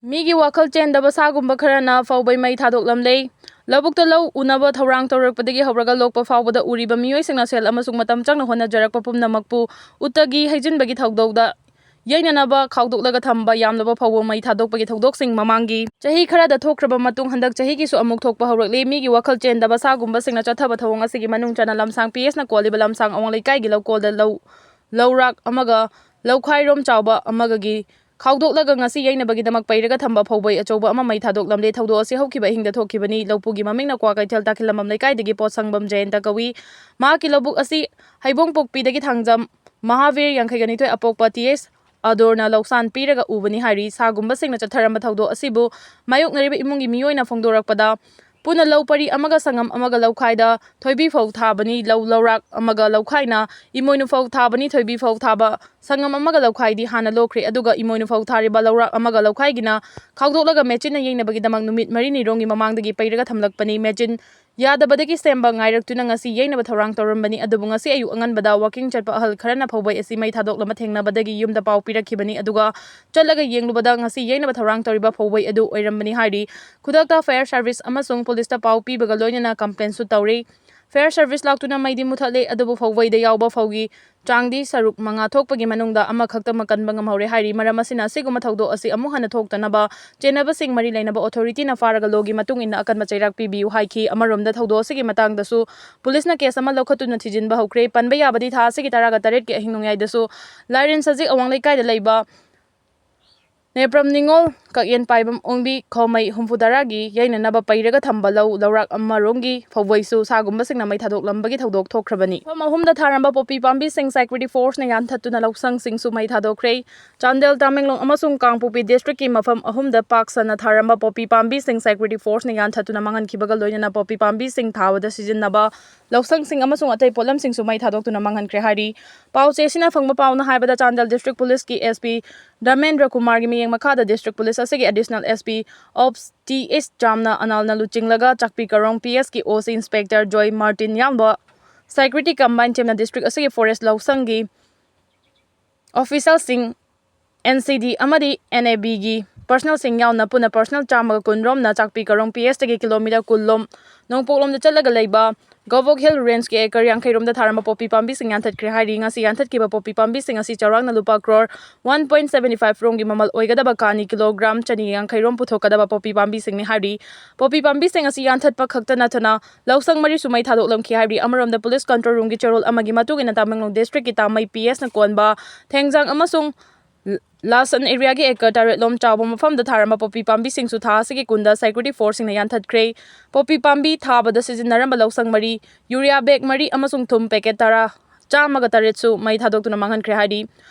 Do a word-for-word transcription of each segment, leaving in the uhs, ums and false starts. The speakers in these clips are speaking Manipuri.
ꯃꯤꯒꯤ ꯋꯥꯈꯜ ꯆꯦꯟꯗꯕ ꯁꯥꯒꯨꯝꯕ ꯈꯔꯅ ꯐꯧꯕꯩ ꯃꯩ ꯊꯥꯗꯣꯛꯂꯝꯂꯦ꯫ ꯂꯧꯕꯨꯛꯇ ꯂꯧ ꯎꯅꯕ ꯊꯧꯔꯥꯡ ꯇꯧꯔꯛꯄꯗꯒꯤ ꯍꯧꯔꯒ ꯂꯣꯛꯄ ꯐꯥꯎꯕꯗ ꯎꯔꯤꯕ ꯃꯤꯑꯣꯏꯁꯤꯡꯅ ꯁꯦꯜ ꯑꯃꯁꯨꯡ ꯃꯇꯝ ꯆꯪꯅ ꯍꯣꯠꯅꯖꯔꯛꯄ ꯄꯨꯝꯅꯃꯛꯄꯨ ꯎꯠꯇꯒꯤ ꯍꯩꯖꯤꯟꯕꯒꯤ ꯊꯧꯗꯧꯗ ꯌꯩꯅꯅꯕ ꯈꯥꯎꯗꯣꯛꯂꯒ ꯊꯝꯕ ꯌꯥꯝꯂꯕ ꯐꯧꯕ ꯃꯩ ꯊꯥꯗꯣꯛꯄꯒꯤ ꯊꯧꯗꯣꯛꯁꯤꯡ ꯃꯃꯥꯡꯒꯤ ꯆꯍꯤ ꯈꯔꯗ ꯊꯣꯛꯈ꯭ꯔꯕ ꯃꯇꯨꯡ ꯍꯟꯗꯛ ꯆꯍꯤꯒꯤꯁꯨ ꯑꯃꯨꯛ ꯊꯣꯛꯄ ꯍꯧꯔꯛꯂꯤ꯫ ꯃꯤꯒꯤ ꯋꯥꯈꯜ ꯆꯦꯟꯗꯕ ꯁꯥꯒꯨꯝꯕꯁꯤꯡꯅ ꯆꯠꯊꯕ ꯊꯧꯑꯣꯡ ꯑꯁꯤꯒꯤ ꯃꯅꯨꯡ ꯆꯟꯅ ꯂꯝꯁꯥꯡ ꯄꯤ ꯑꯦꯁꯅ ꯀꯣꯜꯂꯤꯕ ꯂꯝꯁꯥꯡ ꯑꯋꯥꯡ ꯂꯩꯀꯥꯏꯒꯤ ꯂꯧꯀꯣꯜꯗ ꯂꯧ, ꯂꯧꯔꯥꯛ ꯑꯃꯒ ꯂꯧꯈꯥꯏꯔꯣꯝ ꯆꯥꯎꯕ ꯑꯃꯒꯒꯤ ꯈꯥꯎꯗꯣꯛꯂꯒ ꯉꯁꯤ ꯌꯩꯅꯕꯒꯤꯗꯃꯛ ꯄꯩꯔꯒ ꯊꯝꯕ ꯐꯧꯕꯩ ꯑꯆꯧꯕ ꯑꯃ ꯃꯩ ꯊꯥꯗꯣꯛꯂꯝꯂꯦ꯫ ꯊꯧꯗꯣꯛ ꯑꯁꯤ ꯍꯧꯈꯤꯕ ꯑꯍꯤꯡꯗ ꯊꯣꯛꯈꯤꯕꯅꯤ꯫ ꯂꯧꯄꯨꯒꯤ ꯃꯃꯤꯡꯅ ꯀ꯭ꯋꯥꯀꯩꯊꯦꯜ ꯇꯥꯈꯤꯜꯂꯝꯕꯝ ꯂꯩꯀꯥꯏꯗꯒꯤ ꯄꯣꯠꯁꯪꯕꯝ ꯖꯌꯦꯟꯇ ꯀꯧꯏ꯫ ꯃꯍꯥꯛꯀꯤ ꯂꯧꯕꯨꯛ ꯑꯁꯤ ꯍꯩꯕꯣꯡꯄꯣꯛꯄꯤꯗꯒꯤ ꯊꯥꯡꯖꯝ ꯃꯍꯥꯕꯤꯔ ꯌꯥꯡꯈꯩꯒ ꯅꯤꯊꯣꯏ ꯑꯄꯣꯛꯄ ꯇꯤ ꯑꯦꯁ ꯑꯗꯣꯔꯅ ꯂꯧꯁꯥꯟ ꯄꯤꯔꯒ ꯎꯕꯅꯤ ꯍꯥꯏꯔꯤ꯫ ꯁꯥꯒꯨꯝꯕꯁꯤꯡꯅ ꯆꯠꯊꯔꯝꯕ ꯊꯧꯗꯣꯛ ꯑꯁꯤꯕꯨ ꯃꯥꯌꯣꯛꯅꯔꯤꯕ ꯏꯃꯨꯡꯒꯤ ꯃꯤꯑꯣꯏꯅ ꯐꯣꯡꯗꯣꯔꯛꯄꯗ, ꯄꯨꯟꯅ ꯂꯧ ꯄꯔꯤ ꯑꯃꯒ ꯁꯪꯉꯝ ꯑꯃꯒ ꯂꯧꯈꯥꯏꯗ ꯊꯣꯏꯕꯤ ꯐꯧ ꯊꯥꯕꯅꯤ꯫ ꯂꯧ ꯂꯧꯔꯥꯛ ꯑꯃꯒ ꯂꯧꯈꯥꯏꯅ ꯏꯃꯣꯏꯅꯨ ꯐꯧ ꯊꯥꯕꯅꯤ꯫ ꯊꯣꯏꯕꯤ ꯐꯧ ꯊꯥꯕ ꯁꯪꯉꯝ ꯑꯃꯒ ꯂꯧꯈꯥꯏꯗꯤ ꯍꯥꯟꯅ ꯂꯣꯛꯈ꯭ꯔꯦ, ꯑꯗꯨꯒ ꯏꯃꯣꯏꯅꯨ ꯐꯧ ꯊꯥꯔꯤꯕ ꯂꯧꯔꯥꯛ ꯑꯃꯒ ꯂꯧꯈꯥꯏꯒꯤꯅ ꯈꯥꯎꯗꯣꯛꯂꯒ ꯃꯦꯆꯤꯟꯅ ꯌꯩꯅꯕꯒꯤꯗꯃꯛ ꯅꯨꯃꯤꯠ ꯃꯔꯤꯅꯤꯔꯣꯝꯒꯤ ꯃꯃꯥꯡꯗꯒꯤ ꯄꯩꯔꯒ ꯊꯝꯂꯛꯄꯅꯤ꯫ ꯃꯦꯆꯤꯟ ꯌꯥꯗꯕꯗꯒꯤ ꯁꯦꯝꯕ ꯉꯥꯏꯔꯛꯇꯨꯅ ꯉꯁꯤ ꯌꯩꯅꯕ ꯊꯧꯔꯥꯡ ꯇꯧꯔꯝꯕꯅꯤ꯫ ꯑꯗꯨꯕꯨ ꯉꯁꯤ ꯑꯌꯨꯛ ꯑꯉꯟꯕꯗ ꯋꯥꯀꯤꯡ ꯆꯠꯄ ꯑꯍꯜ ꯈꯔꯅ ꯐꯧꯕꯩ ꯑꯁꯤ ꯃꯩ ꯊꯥꯗꯣꯛꯂꯝꯕ ꯊꯦꯡꯅꯕꯗꯒꯤ ꯌꯨꯝꯗ ꯄꯥꯎ ꯄꯤꯔꯛꯈꯤꯕꯅꯤ꯫ ꯑꯗꯨꯒ ꯆꯠꯂꯒ ꯌꯦꯡꯂꯨꯕꯗ ꯉꯁꯤ ꯌꯩꯅꯕ ꯊꯧꯔꯥꯡ ꯇꯧꯔꯤꯕ ꯐꯧꯕꯩ ꯑꯗꯨ ꯑꯣꯏꯔꯝꯕꯅꯤ ꯍꯥꯏꯔꯤ꯫ ꯈꯨꯗꯛꯇ ꯐꯥꯌꯔ ꯁꯥꯔꯚꯤꯁ ꯑꯃꯁꯨꯡ ꯄꯨꯂꯤꯁꯇ ꯄꯥꯎ ꯄꯤꯕꯒ ꯂꯣꯏꯅꯅ ꯀꯝꯄ꯭ꯂꯦꯟꯁꯨ ꯇꯧꯔꯤ꯫ ꯐꯥꯌꯔ ꯁꯥꯔꯚꯤꯁ ꯂꯥꯛꯇꯨꯅ ꯃꯩꯗꯤ ꯃꯨꯊꯠꯂꯦ, ꯑꯗꯨꯕꯨ ꯐꯧꯕꯩꯗ ꯌꯥꯎꯕ ꯐꯧꯒꯤ ꯆꯥꯡꯗꯤ ꯁꯔꯨꯛ ꯃꯉꯥ ꯊꯣꯛꯄꯒꯤ ꯃꯅꯨꯡꯗ ꯑꯃꯈꯛꯇꯃꯛ ꯀꯟꯕ ꯉꯝꯍꯧꯔꯦ ꯍꯥꯏꯔꯤ꯫ ꯃꯔꯝ ꯑꯁꯤꯅ ꯑꯁꯤꯒꯨꯝꯕ ꯊꯧꯗꯣꯛ ꯑꯁꯤ ꯑꯃꯨꯛ ꯍꯟꯅ ꯊꯣꯛꯇꯅꯕ ꯆꯦꯟꯅꯕꯁꯤꯡ ꯃꯔꯤ ꯂꯩꯅꯕ ꯑꯣꯊꯣꯔꯤꯇꯤꯅ ꯐꯥꯔꯒ ꯂꯣꯒꯤ ꯃꯇꯨꯡ ꯏꯟꯅ ꯑꯀꯟꯕ ꯆꯩꯔꯥꯛ ꯄꯤꯕꯤꯌꯨ ꯍꯥꯏꯈꯤ꯫ ꯑꯃꯔꯣꯝꯗ ꯊꯧꯗꯣꯛ ꯑꯁꯤꯒꯤ ꯃꯇꯥꯡꯗꯁꯨ ꯄꯨꯂꯤꯁꯅ ꯀꯦꯁ ꯑꯃ ꯂꯧꯈꯠꯇꯨꯅ ꯊꯤꯖꯤꯟꯕ ꯍꯧꯈ꯭ꯔꯦ꯫ ꯄꯟꯕ ꯌꯥꯕꯗꯤ ꯊꯥ ꯑꯁꯤꯒꯤ ꯇꯔꯥꯒ ꯇꯔꯦꯠꯀꯤ ꯑꯍꯤꯡ ꯅꯣꯡꯌꯥꯏꯗꯁꯨ ꯂꯥꯏꯔꯦꯟ ꯁꯖꯤꯛ ꯑꯋꯥꯡ ꯂꯩꯀꯥꯏꯗ ꯂꯩꯕ ꯅꯦꯄ꯭ꯔꯝ ꯅꯤꯉꯣꯜ ꯀꯛꯌꯦꯟ ꯄꯥꯏꯕꯝ ꯑꯣꯡꯕꯤ ꯈꯧꯃꯩ ꯍꯨꯝꯐꯨ ꯇꯔꯥꯒꯤ ꯌꯩꯅꯅꯕ ꯄꯩꯔꯒ ꯊꯝꯕ ꯂꯧ ꯂꯧꯔꯥꯛ ꯑꯃꯔꯣꯝꯒꯤ ꯐꯧꯕꯩꯁꯨ ꯁꯥꯒꯨꯝꯕꯁꯤꯡꯅ ꯃꯩ ꯊꯥꯗꯣꯛꯂꯝꯕꯒꯤ ꯊꯧꯗꯣꯛ ꯊꯣꯛꯈ꯭ꯔꯕꯅꯤ꯫ ꯃꯐꯝ ꯑꯍꯨꯝꯗ ꯊꯥꯔꯝꯕ ꯄꯣꯄꯤ ꯄꯥꯝꯕꯤꯁꯤꯡ ꯁꯦꯀ꯭ꯌꯨꯔꯤꯇꯤ ꯐꯣꯔꯁꯅ ꯌꯥꯟꯊꯠꯇꯨꯅ ꯂꯧꯁꯪꯁꯤꯡꯁꯨ ꯃꯩ ꯊꯥꯗꯣꯛꯈ꯭ꯔꯦ꯫ ꯆꯥꯟꯗꯦꯜ, ꯇꯃꯦꯡꯂꯣꯡ ꯑꯃꯁꯨꯡ ꯀꯥꯡꯄꯣꯛꯄꯤ ꯗꯤꯁꯇ꯭ꯔꯤꯛꯀꯤ ꯃꯐꯝ ꯑꯍꯨꯝꯗ ꯄꯥꯛ ꯁꯟꯅ ꯊꯥꯔꯝꯕ ꯄꯣꯄꯤ ꯄꯥꯝꯕꯤꯁꯤꯡ ꯁꯦꯀ꯭ꯌꯨꯔꯤꯇꯤ ꯐꯣꯔꯁꯅ ꯌꯥꯟꯊꯠꯇꯨꯅ ꯃꯥꯡꯍꯟꯈꯤꯕꯒ ꯂꯣꯏꯅꯅ ꯄꯣꯄꯤ ꯄꯥꯝꯕꯤꯁꯤꯡ ꯊꯥꯕꯗ ꯁꯤꯖꯤꯟꯅꯕ ꯂꯧꯁꯪꯁꯤꯡ ꯑꯃꯁꯨꯡ ꯑꯇꯩ ꯄꯣꯠꯂꯝꯁꯤꯡꯁꯨ ꯃꯩ ꯊꯥꯗꯣꯛꯇꯨꯅ ꯃꯥꯡꯍꯟꯈ꯭ꯔꯦ ꯍꯥꯏꯔꯤ꯫ ꯄꯥꯎ ꯆꯦꯁꯤꯅ ꯐꯪꯕ ꯄꯥꯎꯅ ꯍꯥꯏꯕꯗ, ꯆꯥꯟꯗꯦꯜ ꯗꯤꯁꯇ꯭ꯔꯤꯛ ꯄꯨꯂꯤꯁꯀꯤ ꯑꯦꯁ ꯄꯤ ꯙꯔꯃꯦꯟꯗ꯭ꯔ ꯀꯨꯃꯥꯔꯒꯤ ꯃꯤꯠꯌꯦꯡ ꯃꯈꯥꯗ ꯗꯤꯁꯇ꯭ꯔꯤꯛ ꯄꯨꯂꯤꯁ ꯑꯁꯤꯒꯤ additional S P ops T S ꯖꯥꯝꯅ ꯑꯅꯥꯜꯅ ꯂꯨꯆꯤꯡꯂꯒ ꯆꯥꯛꯄꯤ ꯀꯔꯣꯡ ꯄꯤ ꯑꯦꯁꯀꯤ O C inspector Joy Martin ꯌꯥꯝꯕ ꯁꯦꯀ꯭ꯌꯨꯔꯤꯇꯤ ꯀꯝꯕꯥꯏꯟ ꯇꯤꯝꯅ ꯗꯤꯁꯇ꯭ꯔꯤꯛ ꯑꯁꯤꯒꯤ ꯐꯣꯔꯦꯁ ꯂꯧꯁꯪꯒꯤ ꯑꯣꯐꯤꯁꯤꯌꯦꯜꯁꯤꯡ, ꯑꯦꯟ ꯁꯤ ꯗꯤ ꯑꯃꯗꯤ ꯑꯦꯟ ꯑꯦ ꯕꯤꯒꯤ ꯄꯔꯁꯅꯦꯜꯁꯤꯡ ꯌꯥꯎꯅ ꯄꯨꯟꯅ ꯄꯔꯁꯅꯦꯜ ꯆꯥꯝꯃꯒ ꯀꯨꯟ ꯔꯣꯝꯅ ꯆꯥꯛꯄꯤ ꯀꯔꯣꯡ ꯄꯤ ꯑꯦꯁꯇꯒꯤ ꯀꯤꯂꯣꯃꯤꯇꯔ ꯀꯨꯟ ꯂꯣꯝ ꯅꯣꯡꯄꯣꯛꯂꯣꯝꯗ ꯆꯠꯂꯒ ꯂꯩꯕ ꯒꯧꯕꯣꯛ ꯍꯤꯜ ꯔꯦꯟꯖꯀꯤ ꯑꯦꯀꯔ ꯌꯥꯡꯈꯩ ꯔꯣꯝꯗ ꯊꯥꯔꯝꯕ ꯄꯣꯄꯤ ꯄꯥꯝꯕꯤꯁꯤꯡ ꯌꯥꯟꯊꯠꯈ꯭ꯔꯦ ꯍꯥꯏꯔꯤ꯫ ꯉꯁꯤ ꯌꯥꯟꯊꯠꯈꯤꯕ ꯄꯣꯄꯤ ꯄꯥꯝꯕꯤꯁꯤꯡ ꯑꯁꯤ ꯆꯥꯎꯔꯥꯛꯅ ꯂꯨꯄꯥ crore one point seventy five ꯔꯣꯝꯒꯤ ꯃꯃꯜ ꯑꯣꯏꯒꯗꯕ ꯀꯥꯅꯤ ꯀꯤꯂꯣꯒ꯭ꯔꯥꯝ ꯆꯅꯤ ꯌꯥꯡꯈꯩ ꯔꯣꯝ ꯄꯨꯊꯣꯛꯀꯗꯕ ꯄꯣꯄꯤ ꯄꯥꯝꯕꯤꯁꯤꯡꯅꯤ ꯍꯥꯏꯔꯤ꯫ ꯄꯣꯄꯤ ꯄꯥꯝꯕꯤꯁꯤꯡ ꯑꯁꯤ ꯌꯥꯟꯊꯠꯄ ꯈꯛꯇ ꯅꯠꯇꯅ ꯂꯧꯁꯪ ꯃꯔꯤꯁꯨ ꯃꯩ ꯊꯥꯗꯣꯛꯂꯝꯈꯤ ꯍꯥꯏꯔꯤ꯫ ꯑꯃꯔꯣꯝꯗ ꯄꯨꯂꯤꯁ ꯀꯟꯇ꯭ꯔꯣꯜ ꯔꯨꯝꯒꯤ ꯆꯦꯔꯣꯜ ꯑꯃꯒꯤ ꯃꯇꯨꯡ ꯏꯟꯅ ꯇꯥꯃꯦꯡꯂꯣꯡ ꯗꯤꯁꯇ꯭ꯔꯤꯛꯀꯤ ꯇꯥꯃꯩ ꯄꯤ ꯑꯦꯁꯅ ꯀꯣꯟꯕ ꯊꯦꯡꯖꯥꯡ ꯑꯃꯁꯨꯡ ꯂꯥꯁꯟ ꯑꯦꯔꯤꯌꯥꯒꯤ ꯑꯦꯀꯔ ꯇꯔꯦꯠ ꯂꯣꯝ ꯆꯥꯎꯕ ꯃꯐꯝꯗ ꯊꯥꯔꯝꯕ ꯄꯣꯄꯤ ꯄꯥꯝꯕꯤꯁꯤꯡꯁꯨ ꯊꯥ ꯑꯁꯤꯒꯤ ꯀꯨꯟꯗ ꯁꯦꯀ꯭ꯌꯨꯔꯤꯇꯤ ꯐꯣꯔꯁꯁꯤꯡꯅ ꯌꯥꯟꯊꯠꯈ꯭ꯔꯦ꯫ ꯄꯣꯄꯤ ꯄꯥꯝꯕꯤ ꯊꯥꯕꯗ ꯁꯤꯖꯤꯟꯅꯔꯝꯕ ꯂꯧꯁꯪ ꯃꯔꯤ, ꯌꯨꯔꯤꯌꯥ ꯕꯦꯒ ꯃꯔꯤ ꯑꯃꯁꯨꯡ ꯊꯨꯝ ꯄꯦꯀꯦꯠ ꯇꯔꯥ, ꯆꯥꯝꯃꯒ ꯇꯔꯦꯠꯁꯨ ꯃꯩ ꯊꯥꯗꯣꯛꯇꯨꯅ ꯃꯥꯡꯍꯟꯈ꯭ꯔꯦ ꯍꯥꯏꯔꯤ꯫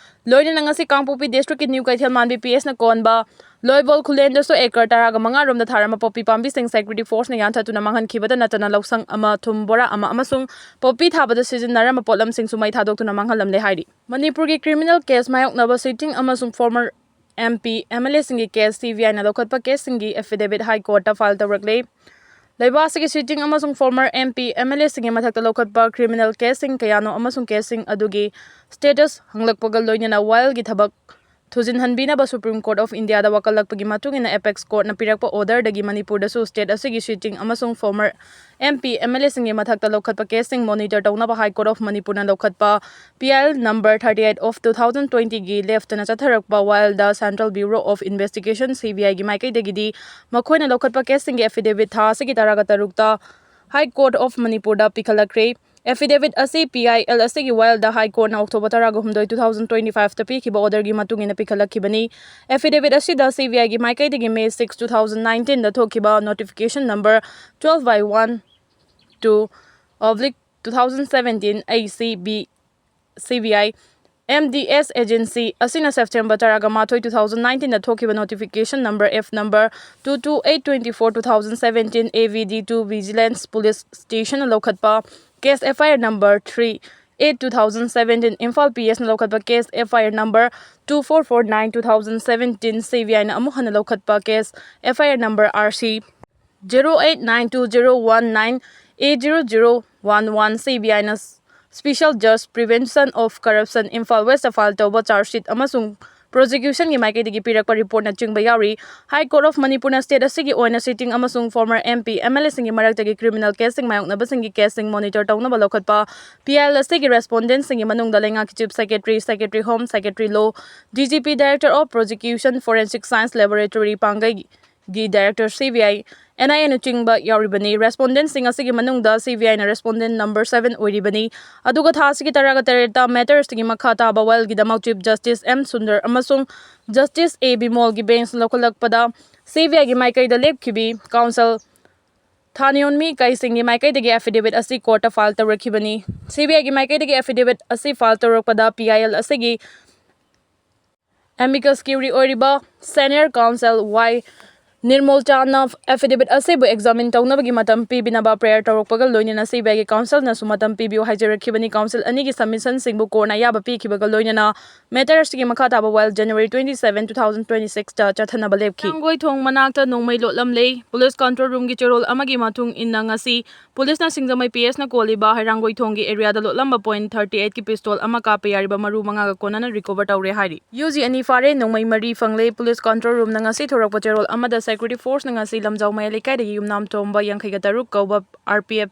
ꯂꯣꯏꯅꯅ ꯉꯁꯤ ꯀꯥꯡꯄꯣꯛꯄꯤ ꯗꯤꯁꯇ꯭ꯔꯤꯛꯀꯤ ꯅ꯭ꯌꯨ ꯀꯩꯊꯦꯜ ꯃꯥꯟꯕꯤ ꯄꯤ ꯑꯦꯁꯅ ꯀꯣꯟꯕ ꯂꯣꯏꯕꯣꯜ ꯈꯨꯂꯦꯟꯗꯁꯨ ꯑꯦꯀꯔ ꯇꯔꯥꯒ ꯃꯉꯥ ꯔꯣꯝꯗ ꯊꯥꯔꯝꯕ ꯄꯣꯄꯤ ꯄꯥꯝꯕꯤꯁꯤꯡ ꯁꯦꯀ꯭ꯌꯨꯔꯤꯇꯤ ꯐꯣꯔꯁꯅ ꯌꯥꯟꯊꯠꯇꯨꯅ ꯃꯥꯡꯍꯟꯈꯤꯕꯇ ꯅꯠꯇꯅ ꯂꯧꯁꯪ ꯑꯃ, ꯊꯨꯝ ꯕꯣꯔꯥ ꯑꯃ ꯑꯃꯁꯨꯡ ꯄꯣꯄꯤ ꯊꯥꯕꯗ ꯁꯤꯖꯤꯟꯅꯔꯝꯕ ꯄꯣꯠꯂꯝꯁꯤꯡꯁꯨ ꯃꯩ ꯊꯥꯗꯣꯛꯇꯨꯅ ꯃꯥꯡꯍꯜꯂꯝꯂꯦ ꯍꯥꯏꯔꯤ꯫ ꯃꯅꯤꯄꯨꯔꯒꯤ ꯀ꯭ꯔꯤꯃꯤꯅꯦꯜ ꯀꯦꯁ ꯃꯥꯌꯣꯛꯅꯕ ꯁꯤꯇꯤꯡ ꯑꯃꯁꯨꯡ former M P, M L ꯑꯦꯁꯤꯡꯒꯤ ꯀꯦꯁ ꯁꯤ ꯕꯤ ꯑꯥꯏꯅ ꯂꯧꯈꯠꯄ ꯀꯦꯁꯁꯤꯡꯒꯤ ꯑꯦꯐꯤꯗꯦꯚꯤꯠ ꯍꯥꯏ ꯀꯣꯔꯠꯇ ꯐꯥꯏꯜ ꯇꯧꯔꯛꯂꯦ꯫ ꯂꯩꯕꯥꯛ ꯑꯁꯤꯒꯤ ꯁꯤꯇꯤꯡ ꯑꯃꯁꯨꯡ former M P, M L ꯑꯦꯁꯤꯡꯒꯤ ꯃꯊꯛꯇ ꯂꯧꯈꯠꯄ ꯀ꯭ꯔꯤꯃꯤꯅꯦꯜ ꯀꯦꯁꯁꯤꯡ ꯀꯌꯥꯅꯣ ꯑꯃꯁꯨꯡ ꯀꯦꯁꯁꯤꯡ ꯑꯗꯨꯒꯤ ꯁ꯭ꯇꯦꯇꯁ ꯍꯪꯂꯛꯄꯒ ꯂꯣꯏꯅꯅ ꯋꯥꯌꯦꯜꯒꯤ ꯊꯕꯛ ꯊꯨꯖꯤꯟꯍꯟꯕꯤꯅꯕ ꯁꯨꯄ꯭ꯔꯤꯝ ꯀꯣꯔꯠ ꯑꯣꯐ ꯏꯟꯗꯤꯌꯥꯗ ꯋꯥꯀꯜꯂꯛꯄꯒꯤ ꯃꯇꯨꯡ ꯏꯟꯅ ꯑꯦꯄꯦꯛꯁ ꯀꯣꯔꯠꯅ ꯄꯤꯔꯛꯄ ꯑꯣꯔꯗꯔꯗꯒꯤ ꯃꯅꯤꯄꯨꯔꯗꯁꯨ ꯁ꯭ꯇꯦꯠ ꯑꯁꯤꯒꯤ ꯁꯤꯇꯤꯡ ꯑꯃꯁꯨꯡ former M P, M L ꯑꯦꯁꯤꯡꯒꯤ ꯃꯊꯛꯇ ꯂꯧꯈꯠꯄ ꯀꯦꯁꯁꯤꯡ ꯃꯣꯅꯤꯇꯔ ꯇꯧꯅꯕ ꯍꯥꯏ ꯀꯣꯔꯠ ꯑꯣꯐ ꯃꯅꯤꯄꯨꯔꯅ ꯂꯧꯈꯠꯄ P I L number thirty eight of two thousand ꯇ꯭ꯋꯦꯟꯇꯤꯒꯤ ꯂꯦꯞꯇꯅ ꯆꯠꯊꯔꯛꯄ ꯋꯥꯌꯦꯜꯗ central bureau of investigation, C B ꯑꯥꯏꯒꯤ ꯃꯥꯏꯀꯩꯗꯒꯤꯗꯤ ꯃꯈꯣꯏꯅ ꯂꯧꯈꯠꯄ ꯀꯦꯁꯁꯤꯡꯒꯤ ꯑꯦꯐꯤꯗꯦꯚꯤꯠ ꯊꯥ ꯑꯁꯤꯒꯤ ꯇꯔꯥꯒ ꯇꯔꯨꯛꯇ ꯍꯥꯏ ꯀꯣꯔꯠ ꯑꯣꯐ ꯃꯅꯤꯄꯨꯔꯗ ꯄꯤꯈꯠꯂꯛꯈ꯭ꯔꯦ꯫ ꯑꯦꯐꯤꯗꯦꯚꯤꯠ ꯑꯁꯤ ꯄꯤ ꯑꯥꯏ ꯑꯦꯜ ꯑꯁꯤꯒꯤ ꯋꯥꯌꯦꯜꯗ ꯍꯥꯏ ꯀꯣꯔꯠꯅ ꯑꯣꯛꯇꯣꯕꯔ ꯇꯔꯥꯒ ꯍꯨꯝꯗꯣꯏ, ꯇꯨ ꯊꯥꯎꯖꯟ ꯇ꯭ꯋꯦꯟꯇꯤ ꯐꯥꯏꯚꯇ ꯄꯤꯈꯤꯕ ꯑꯣꯔꯗꯔꯒꯤ ꯃꯇꯨꯡ ꯏꯟꯅ ꯄꯤꯈꯠꯂꯛꯈꯤꯕꯅꯤ꯫ ꯑꯦꯐꯤꯗꯦꯚꯤꯠ ꯑꯁꯤꯗ ꯁꯤ ꯕꯤ ꯑꯥꯏꯒꯤ ꯃꯥꯏꯀꯩꯗꯒꯤ ꯃꯦ ꯁꯤꯛꯁ, ꯇꯨ ꯊꯥꯎꯖꯟ ꯅꯥꯏꯟꯇꯤꯟꯗ ꯊꯣꯛꯈꯤꯕ notification number twelve by one two oblique two thousand seventeen A C B, C B I M D S agency ꯑꯁꯤꯅ ꯁꯦꯞꯇꯦꯝꯕꯔ ꯇꯔꯥꯒ ꯃꯥꯊꯣꯏ, ꯇꯨ ꯊꯥꯎꯖꯟ ꯅꯥꯏꯟꯇꯤꯟꯗ ꯊꯣꯛꯈꯤꯕ notification number F number two two eight twenty four, two thousand seventeen, A V D two vigilance police ꯁ꯭ꯇꯦꯁꯟꯅ ꯂꯧꯈꯠꯄ case F I R number three eight, two thousand seventeen, Imphal ꯄꯤ ꯑꯦꯁꯅ ꯂꯧꯈꯠꯄ case F I R number two four four nine, two thousand seventeen, C B ꯑꯥꯏꯅ ꯑꯃꯨꯛ ꯍꯟꯅ ꯂꯧꯈꯠꯄ case F I R number R C zero eight nine two zero one nine A zero zero one one, C B ꯑꯥꯏꯅ ꯁ꯭ꯄꯦꯁꯦꯜ ꯖꯁ prevention of corruption, Imphal west file ꯇꯧꯕ ꯆꯥꯔꯖ ꯁꯤꯠ ꯑꯃꯁꯨꯡ ꯄ꯭ꯔꯣꯁꯤꯀ꯭ꯌꯨꯁꯟꯒꯤ ꯃꯥꯏꯀꯩꯗꯒꯤ ꯄꯤꯔꯛꯄ ꯔꯤꯄꯣꯔꯠꯅꯆꯤꯡꯕ ꯌꯥꯎꯔꯤ꯫ High Court of Manipurꯅ ꯁ꯭ꯇꯦꯠ ꯑꯁꯤꯒꯤ ꯑꯣꯏꯅ ꯁꯤꯇꯤꯡ ꯑꯃꯁꯨꯡ former M P, M L ꯑꯦꯁꯤꯡꯒꯤ ꯃꯔꯛꯇꯒꯤ ꯀ꯭ꯔꯤꯃꯤꯅꯦꯜ ꯀꯦꯁꯁꯤꯡ ꯃꯥꯌꯣꯛꯅꯕꯁꯤꯡꯒꯤ ꯀꯦꯁꯁꯤꯡ ꯃꯣꯅꯤꯇꯔ ꯇꯧꯅꯕ ꯂꯧꯈꯠꯄ ꯄꯤ ꯑꯥꯏ ꯑꯦꯜ ꯑꯁꯤꯒꯤ ꯔꯦꯁꯄꯣꯟꯗꯦꯟꯠꯁꯤꯡꯒꯤ ꯃꯅꯨꯡꯗ ꯂꯩꯉꯥꯛꯀꯤ Chief Secretary, Secretary Home, Secretary Law, D G P, Director of Prosecution, Forensic Science Laboratory ꯄꯥꯡꯒꯩ ꯒꯤ director C B I, N I A ꯅꯆꯤꯡꯕ ꯌꯥꯎꯔꯤꯕꯅꯤ꯫ ꯔꯦꯁꯄꯣꯟꯗꯦꯟꯠꯁꯤꯡ ꯑꯁꯤꯒꯤ ꯃꯅꯨꯡꯗ C B I ꯅ ꯔꯦꯁꯄꯣꯟꯗꯦꯟꯠ ꯅꯝꯕꯔ seven ꯑꯣꯏꯔꯤꯕꯅꯤ꯫ ꯑꯗꯨꯒ ꯊꯥ ꯑꯁꯤꯒꯤ ꯇꯔꯥꯒ ꯇꯔꯦꯠꯇ ꯃꯦꯇꯔꯁꯇꯒꯤ ꯃꯈꯥ ꯇꯥꯕ ꯋꯥꯌꯦꯜꯒꯤꯗꯃꯛ Chief Justice M Sundar ꯑꯃꯁꯨꯡ Justice A Bimolꯒꯤ ꯕꯦꯟꯆꯅ ꯂꯧꯈꯠꯂꯛꯄꯗ C B I ꯒꯤ ꯃꯥꯏꯀꯩꯗ ꯂꯦꯞꯈꯤꯕꯤ ꯀꯥꯎꯟꯁꯤꯜ ꯊꯥꯅꯤꯌꯣꯟꯃꯤ ꯀꯩꯁꯤꯡꯒꯤ ꯃꯥꯏꯀꯩꯗꯒꯤ affidavit ꯑꯁꯤ ꯀꯣꯔꯠꯇ ꯐꯥꯏꯜ ꯇꯧꯔꯛꯈꯤꯕꯅꯤ꯫ C B I ꯒꯤ ꯃꯥꯏꯀꯩꯗꯒꯤ affidavit ꯑꯁꯤ ꯐꯥꯏꯜ ꯇꯧꯔꯛꯄꯗ P I L ꯑꯁꯤꯒꯤ amicus curiae ꯑꯣꯏꯔꯤꯕ senior counsel Y ꯅꯤꯔꯃꯣꯜ ꯆꯥꯟꯅ affidavit ꯑꯁꯤꯕꯨ examine ꯇꯧꯅꯕꯒꯤ ꯃꯇꯝ ꯄꯤꯕꯤꯅꯕ prayer ꯇꯧꯔꯛꯄꯒ ꯂꯣꯏꯅꯅ C B I ꯒꯤ ꯀꯥꯎꯟꯁꯤꯜꯅꯁꯨ ꯃꯇꯝ ꯄꯤꯕꯤꯌꯨ ꯍꯥꯏꯖꯔꯛꯈꯤꯕꯅꯤ꯫ ꯀꯥꯎꯟꯁꯤꯜ ꯑꯅꯤꯒꯤ submissionꯁꯤꯡꯕꯨ ꯀꯣꯔꯠꯅ ꯑꯌꯥꯕ ꯄꯤꯈꯤꯕꯒ ꯂꯣꯏꯅꯅ ꯃꯦꯇꯔ ꯑꯁꯤꯒꯤ ꯃꯈꯥ ꯇꯥꯕ ꯋꯥꯌꯦꯜ January twenty seven, two thousand twenty six ꯇ ꯆꯠꯊꯅꯕ ꯂꯦꯞꯈꯤ꯫ ꯍꯩꯔꯥꯡꯒꯣꯏ ꯊꯣꯡ ꯃꯅꯥꯛꯇ ꯅꯣꯡꯃꯩ ꯂꯣꯠꯂꯝꯂꯦ꯫ ꯄꯨꯂꯤꯁ ꯀꯟꯇ꯭ꯔꯣꯜ ꯔꯨꯝꯒꯤ ꯆꯦꯔꯣꯜ ꯑꯃꯒꯤ ꯃꯇꯨꯡ ꯏꯟꯅ ꯉꯁꯤ ꯄꯨꯂꯤꯁꯅ ꯁꯤꯡꯖꯃꯩ P S ꯅ ꯀꯣꯜꯂꯤꯕ ꯍꯩꯔꯥꯡꯒꯣꯏ ꯊꯣꯡꯒꯤ ꯑꯦꯔꯤꯌꯥꯗ ꯂꯣꯠꯂꯝꯕ point thirty eight ꯀꯤ ꯄꯤꯁꯇꯣꯜ ꯑꯃ ꯀꯥꯞꯄ ꯌꯥꯔꯤꯕ ꯃꯔꯨ ꯃꯉꯥꯒ ꯀꯣꯟꯅꯅ ꯔꯤꯀꯣꯚꯔ ꯇꯧꯔꯦ ꯍꯥꯏꯔꯤ꯫ ꯌꯨ ꯖꯤ ꯑꯅꯤ ꯐꯥꯔꯦ, ꯅꯣꯡꯃꯩ ꯃꯔꯤ ꯐꯪꯂꯦ꯫ ꯄꯨꯂꯤꯁ ꯀꯟꯇ꯭ꯔꯣꯜ ꯔꯨꯝꯅ ꯉꯁꯤ ꯊꯣꯔꯛꯄ ꯆꯦꯔꯣꯜ ꯑꯃꯗ ꯁꯦꯀ꯭ꯌꯨꯔꯤꯇꯤ ꯐꯣꯔꯁꯅ ꯉꯁꯤ ꯂꯝꯖꯥꯎ ꯃꯌꯥꯏ ꯂꯩꯀꯥꯏꯗꯒꯤ ꯌꯨꯝꯅꯥꯝ ꯇꯣꯝꯕ ꯌꯥꯡꯈꯩꯒ ꯇꯔꯨꯛ ꯀꯧꯕ R P F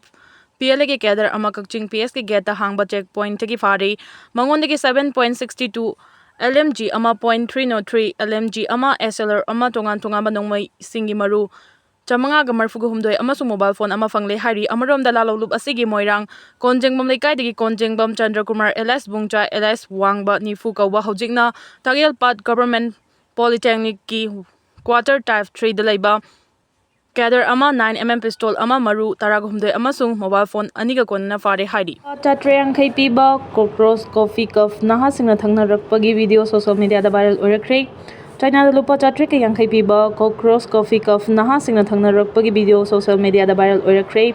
P L A ꯒꯤ ꯀꯦꯗꯔ ꯑꯃ ꯀꯛꯆꯤꯡ P S ꯀꯤ ꯒꯦꯠꯇ ꯍꯥꯡꯕ ꯆꯦꯛ ꯄꯣꯏꯟꯠꯇꯒꯤ ꯐꯥꯔꯦ꯫ ꯃꯉꯣꯟꯗꯒꯤ seven point sixty two L M G ꯑꯃ, point three zero three L M G ꯑꯃ, S L R ꯑꯃ, ꯇꯣꯉꯥꯟ ꯇꯣꯉꯥꯟꯕ ꯅꯣꯡꯃꯩꯁꯤꯡꯒꯤ ꯃꯔꯨ ꯆꯥꯃꯉꯥꯒ ꯃꯔꯤꯐꯨꯒ ꯍꯨꯝꯗꯣꯏ ꯑꯃꯁꯨꯡ ꯃꯣꯕꯥꯏꯜ ꯐꯣꯟ ꯑꯃ ꯐꯪꯂꯦ ꯍꯥꯏꯔꯤ꯫ ꯑꯃꯔꯣꯝꯗ ꯂꯥꯂꯣꯡꯂꯨꯞ ꯑꯁꯤꯒꯤ ꯃꯣꯏꯔꯥꯡ ꯀꯣꯟꯖꯦꯡꯕꯝ ꯂꯩꯀꯥꯏꯗꯒꯤ ꯀꯣꯟꯖꯦꯡꯕꯝ ꯆꯟꯗ꯭ꯔꯀꯨꯃꯥꯔ alias ꯕꯨꯡꯆꯥ alias ꯋꯥꯡꯕ ꯅꯤꯐꯨ ꯀꯧꯕ ꯍꯧꯖꯤꯛꯅ ꯇꯥꯛꯌꯦꯜꯄꯥꯠ ꯒꯚꯔꯟꯃꯦꯟꯠ ꯄꯣꯂꯤꯇꯦꯛꯅꯤꯛꯀꯤ ꯀ꯭ꯋꯥꯇꯔ ꯇꯥꯏꯞ ꯊ꯭ꯔꯤꯗ ꯂꯩꯕ ꯀꯦꯗꯔ ꯑꯃ, nine M M ꯄꯤꯁꯇꯣꯜ ꯑꯃ, ꯃꯔꯨ ꯇꯔꯥꯒ ꯍꯨꯝꯗꯣꯏ ꯑꯃꯁꯨꯡ ꯃꯣꯕꯥꯏꯜ ꯐꯣꯟ ꯑꯅꯤꯒ ꯀꯣꯟꯅꯅ ꯐꯥꯔꯦ ꯍꯥꯏꯔꯤ꯫ ꯂꯨꯄꯥ ꯆꯥꯇ꯭ꯔꯦꯠ ꯌꯥꯡꯈꯩ ꯄꯤꯕ ꯀꯣꯀ꯭ꯔꯣꯁ ꯀꯣꯐꯤ ꯀꯞ ꯅꯍꯥꯁꯤꯡꯅ ꯊꯛꯅꯔꯛꯄꯒꯤ ꯚꯤꯗꯤꯑꯣ ꯁꯣꯁꯤꯌꯦꯜ ꯃꯤꯗꯤꯌꯥꯗ ꯚꯥꯏꯔꯦꯜ ꯑꯣꯏꯔꯛꯈ꯭ꯔꯦ꯫ ꯆꯥꯏꯅꯥꯗ ꯂꯨꯄꯥ ꯆꯥꯇ꯭ꯔꯦꯠꯀ ꯌꯥꯡꯈꯩ ꯄꯤꯕ ꯀꯣꯀ꯭ꯔꯣꯁ ꯀꯣꯐꯤ ꯀꯞ ꯅꯍꯥꯁꯤꯡꯅ ꯊꯛꯅꯔꯛꯄꯒꯤ ꯚꯤꯗꯤꯑꯣ ꯁꯣꯁꯤꯌꯦꯜ ꯃꯤꯗꯤꯌꯥꯗ ꯚꯥꯏꯔꯦꯜ ꯑꯣꯏꯔꯛꯈ꯭ꯔꯦ꯫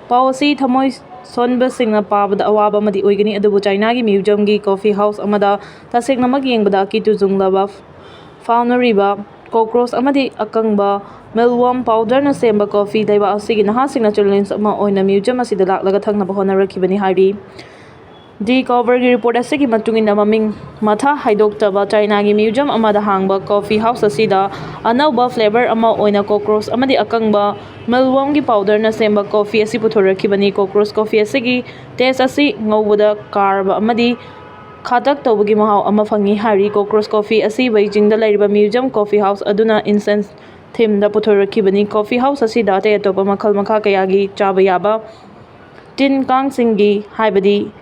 ꯄꯥꯎ ꯑꯁꯤ ꯊꯃꯣꯏ ꯁꯣꯟꯕꯁꯤꯡꯅ ꯄꯥꯕꯗ ꯑꯋꯥꯕ ꯑꯃꯗꯤ ꯑꯣꯏꯒꯅꯤ, ꯑꯗꯨꯕꯨ ꯆꯥꯏꯅꯥꯒꯤ ꯃ꯭ꯌꯨꯖꯤꯌꯝꯒꯤ ꯀꯣꯐꯤ ꯍꯥꯎꯁ ꯑꯃꯗ ꯇꯁꯦꯡꯅꯃꯛ ꯌꯦꯡꯕꯗ ꯑꯀꯤꯇꯨ ꯆꯨꯡꯂꯕ ꯐꯥꯎꯅꯔꯤꯕ ꯀꯣꯀ꯭ꯔꯣꯁ ꯑꯃꯗꯤ ꯑꯀꯪꯕ ꯃꯤꯜꯋꯣꯔꯝ ꯄꯥꯎꯗꯔꯅ ꯁꯦꯝꯕ ꯀꯣꯐꯤ ꯂꯩꯕꯥꯛ ꯑꯁꯤꯒꯤ ꯅꯍꯥꯁꯤꯡꯅ ꯆꯦꯂꯦꯟꯖ ꯑꯃ ꯑꯣꯏꯅ ꯃ꯭ꯌꯨꯖꯤꯌꯝ ꯑꯁꯤꯗ ꯂꯥꯛꯂꯒ ꯊꯛꯅꯕ ꯍꯣꯠꯅꯔꯛꯈꯤꯕꯅꯤ ꯍꯥꯏꯔꯤ꯫ ꯗꯤ ꯀꯣꯕꯔꯒꯤ ꯔꯤꯄꯣꯔꯠ ꯑꯁꯤꯒꯤ ꯃꯇꯨꯡ ꯏꯟꯅ, ꯃꯃꯤꯡ ꯃꯊꯥ ꯍꯥꯏꯗꯣꯛꯇꯕ ꯆꯥꯏꯅꯥꯒꯤ ꯃ꯭ꯌꯨꯖꯝ ꯑꯃꯗ ꯍꯥꯡꯕ ꯀꯣꯐꯤ ꯍꯥꯎꯁ ꯑꯁꯤꯗ ꯑꯅꯧꯕ ꯐ꯭ꯂꯦꯕꯔ ꯑꯃ ꯑꯣꯏꯅ ꯀꯣꯀ꯭ꯔꯣꯁ ꯑꯃꯗꯤ ꯑꯀꯪꯕ ꯃꯤꯜꯋꯣꯝꯒꯤ ꯄꯥꯎꯗꯔꯅ ꯁꯦꯝꯕ ꯀꯣꯐꯤ ꯑꯁꯤ ꯄꯨꯊꯣꯔꯛꯈꯤꯕꯅꯤ꯫ ꯀꯣꯀ꯭ꯔꯣꯁ ꯀꯣꯐꯤ ꯑꯁꯤꯒꯤ ꯇꯦꯁ ꯑꯁꯤ ꯉꯧꯕꯗ ꯀꯥꯔꯕ ꯑꯃꯗꯤ ꯈꯥꯇꯛ ꯇꯧꯕꯒꯤ ꯃꯍꯥꯎ ꯑꯃ ꯐꯪꯉꯤ ꯍꯥꯏꯔꯤ꯫ ꯀꯣꯀ꯭ꯔꯣꯁ ꯀꯣꯐꯤ ꯑꯁꯤ ꯕꯩꯖꯤꯡꯗ ꯂꯩꯔꯤꯕ ꯃ꯭ꯌꯨꯖꯝ ꯀꯣꯐꯤ ꯍꯥꯎꯁ ꯑꯗꯨꯅ ꯏꯟꯁꯦꯟꯁ ꯊꯤꯝꯗ ꯄꯨꯊꯣꯔꯛꯈꯤꯕꯅꯤ꯫ ꯀꯣꯐꯤ ꯍꯥꯎꯁ ꯑꯁꯤꯗ ꯑꯇꯩ ꯑꯇꯣꯞꯄ ꯃꯈꯜ ꯃꯈꯥ ꯀꯌꯥꯒꯤ ꯆꯥꯕ ꯌꯥꯕ ꯇꯤꯟ ꯀꯥꯡꯁꯤꯡꯒꯤ, ꯍꯥꯏꯕꯗꯤ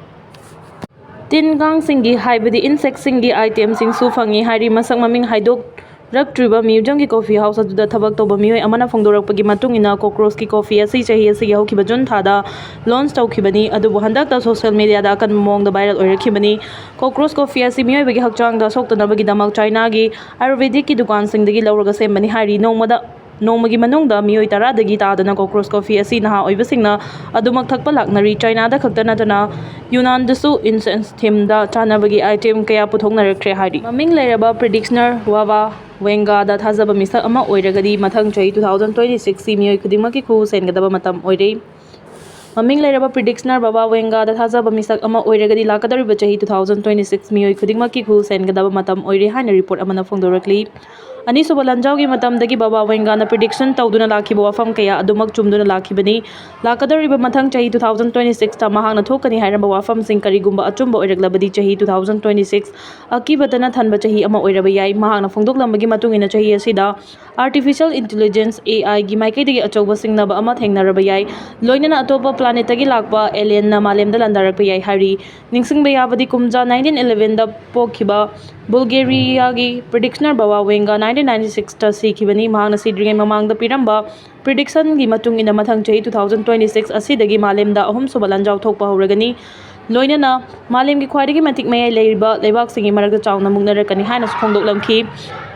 ꯇꯤꯟ ꯀꯥꯡꯁꯤꯡꯒꯤ, ꯍꯥꯏꯕꯗꯤ ꯏꯟꯁꯦꯛꯁꯤꯡꯒꯤ ꯑꯥꯏꯇꯦꯝꯁꯤꯡꯁꯨ ꯐꯪꯉꯤ ꯍꯥꯏꯔꯤ꯫ ꯃꯁꯛ ꯃꯃꯤꯡ ꯍꯥꯏꯗꯣꯛꯔꯛꯇ꯭ꯔꯤꯕ ꯃ꯭ꯌꯨꯖꯝꯒꯤ ꯀꯣꯐꯤ ꯍꯥꯎꯁ ꯑꯗꯨꯗ ꯊꯕꯛ ꯇꯧꯕ ꯃꯤꯑꯣꯏ ꯑꯃꯅ ꯐꯣꯡꯗꯣꯔꯛꯄꯒꯤ ꯃꯇꯨꯡ ꯏꯟꯅ, ꯀꯣꯀ꯭ꯔꯣꯁꯀꯤ ꯀꯣꯐꯤ ꯑꯁꯤ ꯆꯍꯤ ꯑꯁꯤꯒꯤ ꯍꯧꯈꯤꯕ ꯖꯨꯟ ꯊꯥꯗ ꯂꯣꯟꯆ ꯇꯧꯈꯤꯕꯅꯤ, ꯑꯗꯨꯕꯨ ꯍꯟꯗꯛꯇ ꯁꯣꯁꯤꯌꯦꯜ ꯃꯤꯗꯤꯌꯥꯗ ꯑꯀꯟꯕ ꯃꯑꯣꯡꯗ ꯚꯥꯏꯔꯦꯜ ꯑꯣꯏꯔꯛꯈꯤꯕꯅꯤ꯫ ꯀꯣꯀ꯭ꯔꯣꯁ ꯀꯣꯐꯤ ꯑꯁꯤ ꯃꯤꯑꯣꯏꯕꯒꯤ ꯍꯛꯆꯥꯡꯗ ꯁꯣꯛꯇꯅꯕꯒꯤꯗꯃꯛ ꯆꯥꯏꯅꯥꯒꯤ ꯑꯥꯌꯨꯔꯚꯦꯗꯤꯛꯀꯤ ꯗꯨꯀꯥꯟꯁꯤꯡꯗꯒꯤ ꯂꯧꯔꯒ ꯁꯦꯝꯕꯅꯤ ꯍꯥꯏꯔꯤ꯫ ꯅꯣꯡꯃꯗ, ꯅꯣꯡꯃꯒꯤ ꯃꯅꯨꯡꯗ ꯃꯤꯑꯣꯏ ꯇꯔꯥꯗꯒꯤ ꯇꯥꯗꯅ ꯀꯣꯀ꯭ꯔꯣꯁ ꯀꯣꯐꯤ ꯑꯁꯤ ꯅꯍꯥ ꯑꯣꯏꯕꯁꯤꯡꯅ ꯑꯗꯨꯃꯛ ꯊꯛꯄ ꯂꯥꯛꯅꯔꯤ꯫ ꯆꯥꯏꯅꯥꯗ ꯈꯛꯇ ꯅꯠꯇꯅ ꯌꯨꯅꯥꯟꯗꯁꯨ ꯏꯟꯁꯦꯟꯁ ꯊꯤꯝꯗ ꯆꯥꯅꯕꯒꯤ ꯑꯥꯏꯇꯦꯝ ꯀꯌꯥ ꯄꯨꯊꯣꯛꯅꯔꯛꯈ꯭ꯔꯦ ꯍꯥꯏꯔꯤ꯫ ꯃꯃꯤꯡ ꯂꯩꯔꯕ ꯄ꯭ꯔꯤꯗꯤꯛꯁꯅꯔ ꯋꯥꯕꯥ ꯋꯦꯡꯒꯥꯗ ꯊꯥꯖꯕ ꯃꯤꯁꯛ ꯑꯃ ꯑꯣꯏꯔꯒꯗꯤ, ꯃꯊꯪ ꯆꯍꯤ two thousand twenty six ꯁꯤ ꯃꯤꯑꯣꯏ ꯈꯨꯗꯤꯡꯃꯛꯀꯤ ꯈꯨ ꯁꯦꯟꯒꯗꯕ ꯃꯇꯝ ꯑꯣꯏꯔꯦ꯫ ꯃꯃꯤꯡ ꯂꯩꯔꯕ ꯄ꯭ꯔꯤꯗꯤꯛꯁꯅꯔ ꯕꯥꯕꯥ ꯋꯦꯡꯒꯥꯗ ꯊꯥꯖꯕ ꯃꯤꯁꯛ ꯑꯃ ꯑꯣꯏꯔꯒꯗꯤ, ꯂꯥꯛꯀꯗꯧꯔꯤꯕ ꯆꯍꯤ two thousand twenty six ꯃꯤꯑꯣꯏ ꯈꯨꯗꯤꯡꯃꯛꯀꯤ ꯈꯨ ꯁꯦꯟꯒꯗꯕ ꯃꯇꯝ ꯑꯣꯏꯔꯦ ꯍꯥꯏꯅ ꯔꯤꯄꯣꯔꯠ ꯑꯃꯅ ꯐꯣꯡꯗꯣꯔꯛꯂꯤ꯫ ꯑꯅꯤꯁꯨꯕ ꯂꯥꯟꯖꯥꯎꯒꯤ ꯃꯇꯝꯗꯒꯤ ꯕꯥꯕꯥ ꯋꯦꯡꯒꯥꯅ ꯄ꯭ꯔꯤꯗꯤꯛꯁꯟ ꯇꯧꯗꯨꯅ ꯂꯥꯛꯈꯤꯕ ꯋꯥꯐꯝ ꯀꯌꯥ ꯑꯗꯨꯃꯛ ꯆꯨꯝꯗꯨꯅ ꯂꯥꯛꯈꯤꯕꯅꯤ꯫ ꯂꯥꯛꯀꯗꯧꯔꯤꯕ ꯃꯊꯪ ꯆꯍꯤ two thousand twenty six ꯇ ꯃꯍꯥꯛꯅ ꯊꯣꯛꯀꯅꯤ ꯍꯥꯏꯔꯝꯕ ꯋꯥꯐꯝꯁꯤꯡ ꯀꯔꯤꯒꯨꯝꯕ ꯑꯆꯨꯝꯕ ꯑꯣꯏꯔꯛꯂꯕꯗꯤ, ꯆꯍꯤ two thousand twenty six ꯑꯀꯤꯕꯇꯅ ꯊꯟꯕ ꯆꯍꯤ ꯑꯃ ꯑꯣꯏꯔꯕ ꯌꯥꯏ꯫ ꯃꯍꯥꯛꯅ ꯐꯣꯡꯗꯣꯛꯂꯝꯕꯒꯤ ꯃꯇꯨꯡ ꯏꯟꯅ, ꯆꯍꯤ ꯑꯁꯤꯗ ꯑꯥꯔꯇꯤꯐꯤꯁꯤꯌꯦꯜ ꯏꯟꯇꯦꯂꯤꯖꯦꯟꯁ, A I ꯒꯤ ꯃꯥꯏꯀꯩꯗꯒꯤ ꯑꯆꯧꯕ ꯁꯤꯡꯅꯕ ꯑꯃ ꯊꯦꯡꯅꯔꯕ ꯌꯥꯏ, ꯂꯣꯏꯅꯅ ꯑꯇꯣꯞꯄ ꯄ꯭ꯂꯥꯅꯦꯠꯇꯒꯤ ꯂꯥꯛꯄ ꯑꯦꯂꯤꯌꯟꯅ ꯃꯥꯂꯦꯝꯗ ꯂꯥꯟꯗꯥꯔꯛꯄ ꯌꯥꯏ ꯍꯥꯏꯔꯤ꯫ ꯅꯤꯡꯁꯤꯡꯕ ꯌꯥꯕꯗꯤ, ꯀꯨꯝꯖꯥ nineteen eleven ꯗ ꯄꯣꯛꯈꯤꯕ ꯕꯨꯜꯒꯦꯔꯤꯌꯥꯒꯤ ꯄ꯭ꯔꯤꯗꯤꯛꯁꯅꯔ ꯕꯥꯕꯥ ꯋꯦꯡꯒꯥ nineteen ninety six ꯇ ꯁꯤꯈꯤꯕꯅꯤ꯫ ꯃꯍꯥꯛꯅ ꯁꯤꯗ꯭ꯔꯤꯉꯩ ꯃꯃꯥꯡꯗ ꯄꯤꯔꯝꯕ ꯄ꯭ꯔꯤꯗꯤꯛꯁꯟꯒꯤ ꯃꯇꯨꯡ ꯏꯟꯅ, ꯃꯊꯪ ꯆꯍꯤ two thousand twenty six ꯑꯁꯤꯗꯒꯤ ꯃꯥꯂꯦꯝꯗ ꯑꯍꯨꯝꯁꯨꯕ ꯂꯥꯟꯖꯥꯎ ꯊꯣꯛꯄ ꯍꯧꯔꯒꯅꯤ꯫ ꯂꯣꯏꯅꯅ ꯃꯥꯂꯦꯝꯒꯤ ꯈ꯭ꯋꯥꯏꯗꯒꯤ ꯃꯇꯤꯛ ꯃꯌꯥꯏ ꯂꯩꯔꯤꯕ ꯂꯩꯕꯥꯛꯁꯤꯡꯒꯤ ꯃꯔꯛꯇ ꯆꯥꯎꯅ ꯃꯨꯛꯅꯔꯛꯀꯅꯤ ꯍꯥꯏꯅꯁꯨ ꯐꯣꯡꯗꯣꯛꯂꯝꯈꯤ꯫